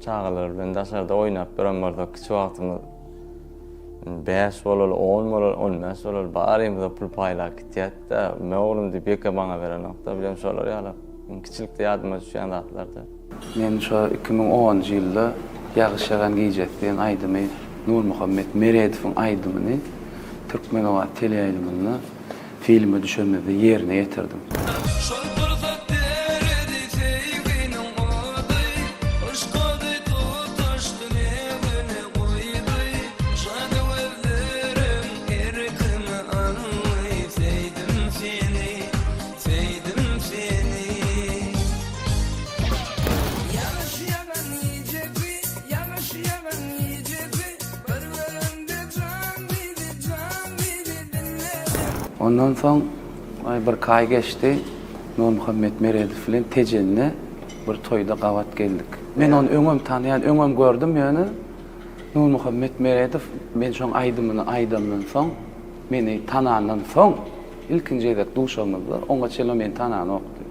Çagalar bilen daşarda oýnap ýören bolsak kiçi wagtymyz bäş bolaly, on bolaly, on bäş bolaly barymyza pul paýlap gitýädi-de. Me oglum diýip ýeke maňa berenokda bilem şolar ýaly kiçilikde ýadyma düşýän zatlarda. Men şo 2010-njy ýylda Ýagyş ýagan gijesi diýen aýdymy Nurmuhammet Meredowyň aýdymyny Türkmenobat teleýaýlymynda filme düşemizde ýerine ýetirdim. Şol pursat eredi söýginiň ody, Yşk ody tutaşdy ne güne goýdy, Şada gözlerim erkimi aldy, Söýdüm seni, söýdüm seni. Ýagyş ýagan gijesi, ýagyş ýagan gijesi, Bir görende jan diýdi, jan diýdi, diňledim. Ondan soň aý birki aý geçdi, Nurmuhammet Meredow bilen Tejende bir toýda gabat geldik. Men ony öňem tanaýan, öňem gördüm, ýöne Nurmuhammet Meredow men şoň aýdymyny aýdandan soň, meni tanandan soň ilkinji gezek duşamyzda, oňa çenli o meni tananokdy.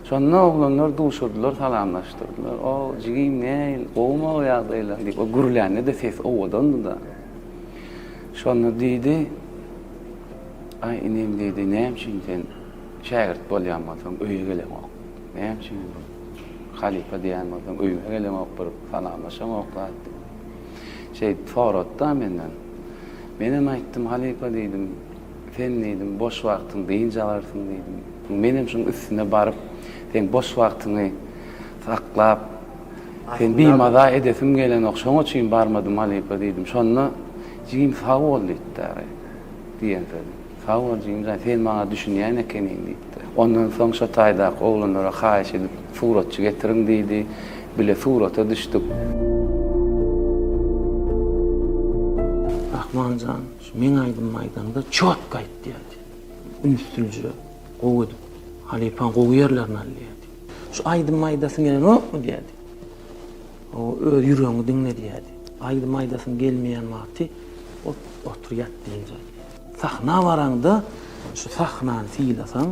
Şonda oglanlar duşurdylar, salamlaşdyrdylar. O, jigim nähili, gowumy o ýagdaýlaryň diýip, o gürlände-de sesi owadandy-da. Şonda diýdi, Aý, inim diýdi, näme üçin sen şägirt bolýan bolsaň öýe geleňok? Näme üçin bir halypa diýýän bolsaň öýüme geleňok, bir salamlaşaňok zat diýip. Şeýdip sorady-da menden. Menem aýtdym, halypa diýdim, Sen diýdim, boş wagtyň dynç alarsyň diýdim. Menem şuň üstüne baryp, seň boş wagtyňy saklap, seni bimaza edesim gelenok, şoň üçin barmadym halypa diýdim. Şonda jigim sag bol diýipdi diýen sözi. Sag bol jigim jan, sen maňa düşünýän ekeniň diýipdi. Ondan soň şo taýdaky oglanlara haýyş edip, suratçy getiriň diýdi. Bile surata düşdük. Rahman jan, Şu meň aýdymymy aýdaňda çotga aýt diýerdi. Ünsülje, gowy edip, halypaň gowy ýerlerini al diýerdi. Şu aýdymy aýdasyň gelenokmy diýerdi. O öz ýüregiňi diňle diýerdi. Aýdym aýdasyň gelmeýän wagty ot otur ýat dynç al diýerdi. Sahna baraňda şu sahnany sylasaň,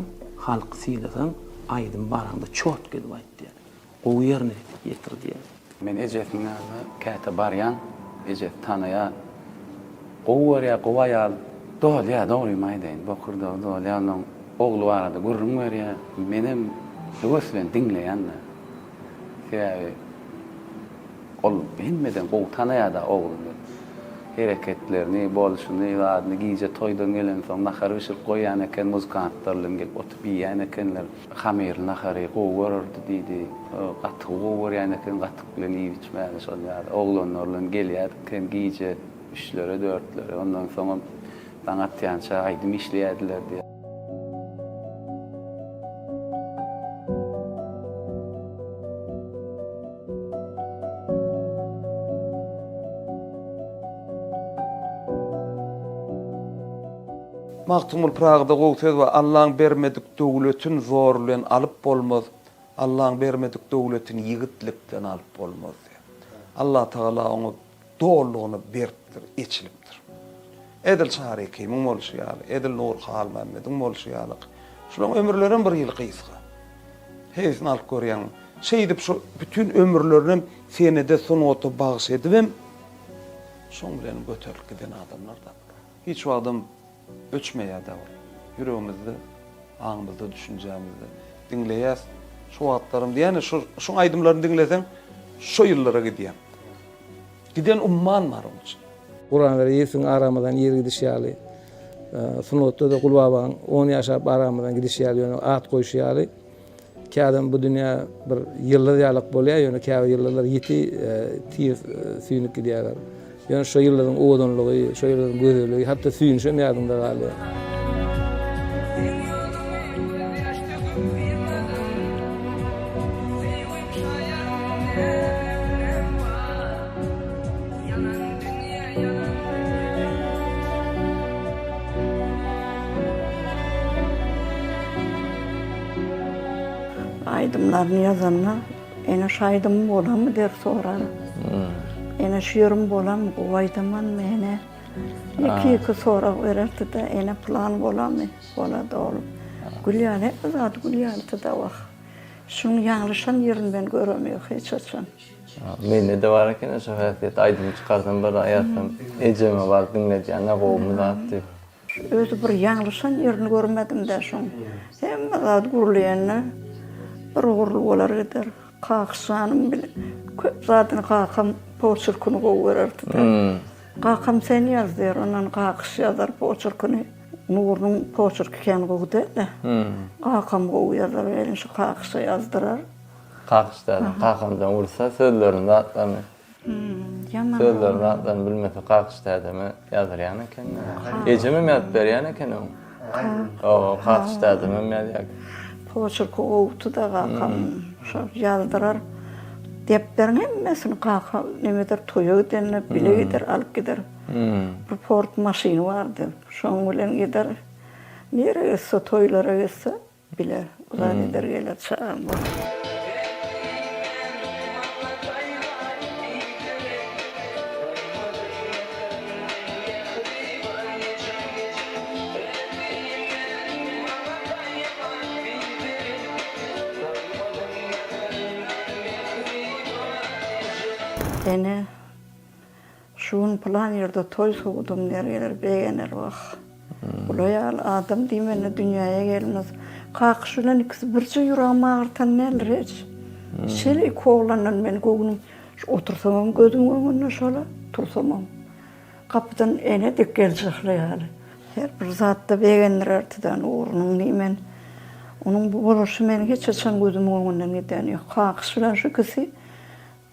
halky sylasaň, aýdym baraňda çotga edip aýt diýerdi. Gowy ýerine ýetir diýýär. Men ejesiniň ýanyna käte barýan, ejesi tanaýar. Gowy görýär, gowy aýal. Dolýar, dogrymy aýdaýyn, bokurdagy dolýar, onuň ogly barada gürrüň berýär. Menem höwes bilen diňleýän-de. Sebäbi ol hemmeden gowy tanaýar-da ogluny. Hereketlerini, bolşuny, zadyny, gije toýdan gelensoň nahar bişirip goýýan eken, muzykantlar bilen gelip oturyp iýýän ekenler. Hamyrly nahary gowy görerdi diýdi. Gatygy gowy görýän eken, gatyk bilen iýip-içmäni şol ýaly. Oglanlar bilen gelýärdik hem gije üçlere, dörtlere. Ondan soňam daň atýança aýdym işleýärdiler diýýär. Magtymguly Pyragyda gowy söz bar, Allaň bermedik döwletin zor bilen alyp bolmaz, Allaň bermedik döwletini ýigitlikden alyp bolmaz diýýär. Allatagala oňa dolulygyna beripdir, eçilipdir. Edil Çary Ekimiň bolşy ýaly, edil Nury Halmämmediň bolşy ýaly. Şularyň ömürlerem bir ýyl gysga. Heýsini alyp görýäň. Şeýdip şu bütin ömürlerinem senede, sungata bagyş edibem, şoň bilenem göterilip giden adamlar-da. Hiç wagtam öçmeýär-dä ol. Ýüregimizde, aňymyzda, düşünjämizde. Diňleýäs. Şu wagtlaram diýýän-ä, şu şuň aýdymlaryny diňleseň, şo ýyllara gidýäň. Giden umman bar oň içinde. Gurbanguly Ýewiň aramyzdan ir gidişi ýaly, sungatda-da Gulbabaň on ýaşap aramyzdan gidişi ýaly, ýöne at goýşy ýaly, Kä adam bu dünýä bir ýyldyz ýalak bolýar, ýöne käbir ýyldyzlar ýiti, tiz süýnüp gidýärler. Ýöne şo ýyldyzyň owadanlygy, şo ýyldyzyň gözelligi, hatda süýnüşem ýadyňda galýar. Aýdymlaryny ýazanda, Ene şu aýdymym bolarmy der sorar. Ene şu ýerim bolarmy, gowy aýdamanmy ene? Ýeke-ýeke sorag bererdi-de, Ene pylan bolarmy? Bolar-da oglum. Gül ýaly, hemme zady gül ýalydy-da wah. Şunuň ýalňyşan ýerini men göremok hiç haçan. Mende-de bar eken-ä şo häsiýet, aýdym çykarsam bir aýatsam ejeme baryp diňledýän-ä gowumy zat diýip. Özi bir ýalňyşan ýerini görmedim-dä şoň. Hemme zat gürleýände bir ugurly bolar gider. Kakyşjanym bile köp zadyny kakam poçerkini gowy görerdi-de. Kakam sen ýaz diýer, ondan Kakyş ýazar poçerkini. Nurynyň poçerki kän gowy däl-de. Kakam gowy ýazar welin şu Kakyşa ýazdyrar. Kakyş däde, kakamjan ursa sözlerini zatlaryny. Ýaman. Sözlerini zatlaryny bilmese Kakyş dädeme ýazdyrýan eken. Ejemem ýazyp berýän eken öň. Hawa, Kakyş dädemem ýazýar. Poçerki gowudy-da kakam. Şol ýazdyrar. Depderiň hemmesini kaka nemedir toýa gidende bile gider, alyp gider. Bir Ford maşyny bardy. Şoň bilen gider. Nirä gitse, toýlara gitse bile uzak gider geler çagam bolup. Ene, Şu gün pylan ýerde toý sowdum der geler begener wah. Bula ýaly adam diýmende dünýäýe gelmez. Kakyş bilen ikisi birje ýüregimi agyrtan däldir hiç. Şeýle iki oglandan men göwnüm şu otursamam gözümiň öňünde şola, tursamam. Gapydan ene dek geljekle ýaly. Her bir zatda begendirerdi-de Nurynyň diýmen. Onuň bu boluşy meniň hiç haçan gözümiň öňünden giden ýok. Kakyş bilen şu ikisi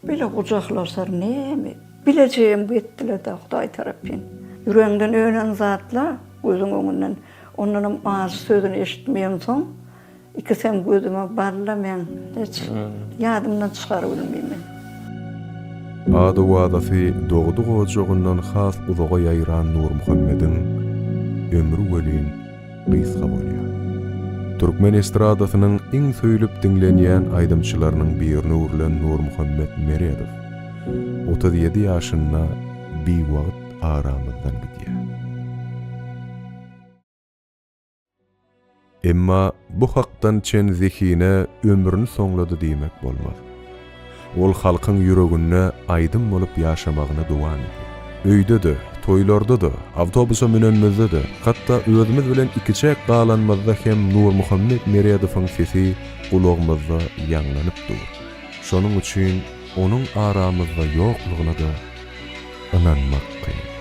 Bile gujaklaşar näme, bilejeem getdiler-dä Hudaý tarapyn. Ýüregiňden önen zatla gözüň öňünden, ondanam ajy sözüni eşitmeýemsoň, ikisem gözüme balla meň hiç ýadymdan çykarybilmeýmen men. Ady-owazasy dogduk ojagyndan has uzaga ýaýran Nurmuhammediň ömri welin gysga bolýar. Türkmen estradasynyň iň söýlüp diňlenýän aýdymçylarynyň birine öwrülen Nurmuhammet Meredow 37 ýaşynda biwagt aramyzdan gidýär. Emma bu hakdan çen zehine ömrüni soňlady diýmek bolmaz. Ol halkyň ýüreginde aýdym bolup ýaşamagyny dowam edýär. Öýde-de, toýlarda-da, awtobusa münenimizde-de, hatda özümiz bilen ikiçäk galanymyzda hem Nurmuhammet Meredowyň sesi gulagymyzda ýaňlanyp dur. Şonuň üçin onuň aramyzda ýoklugyna-da ynanmak kyn.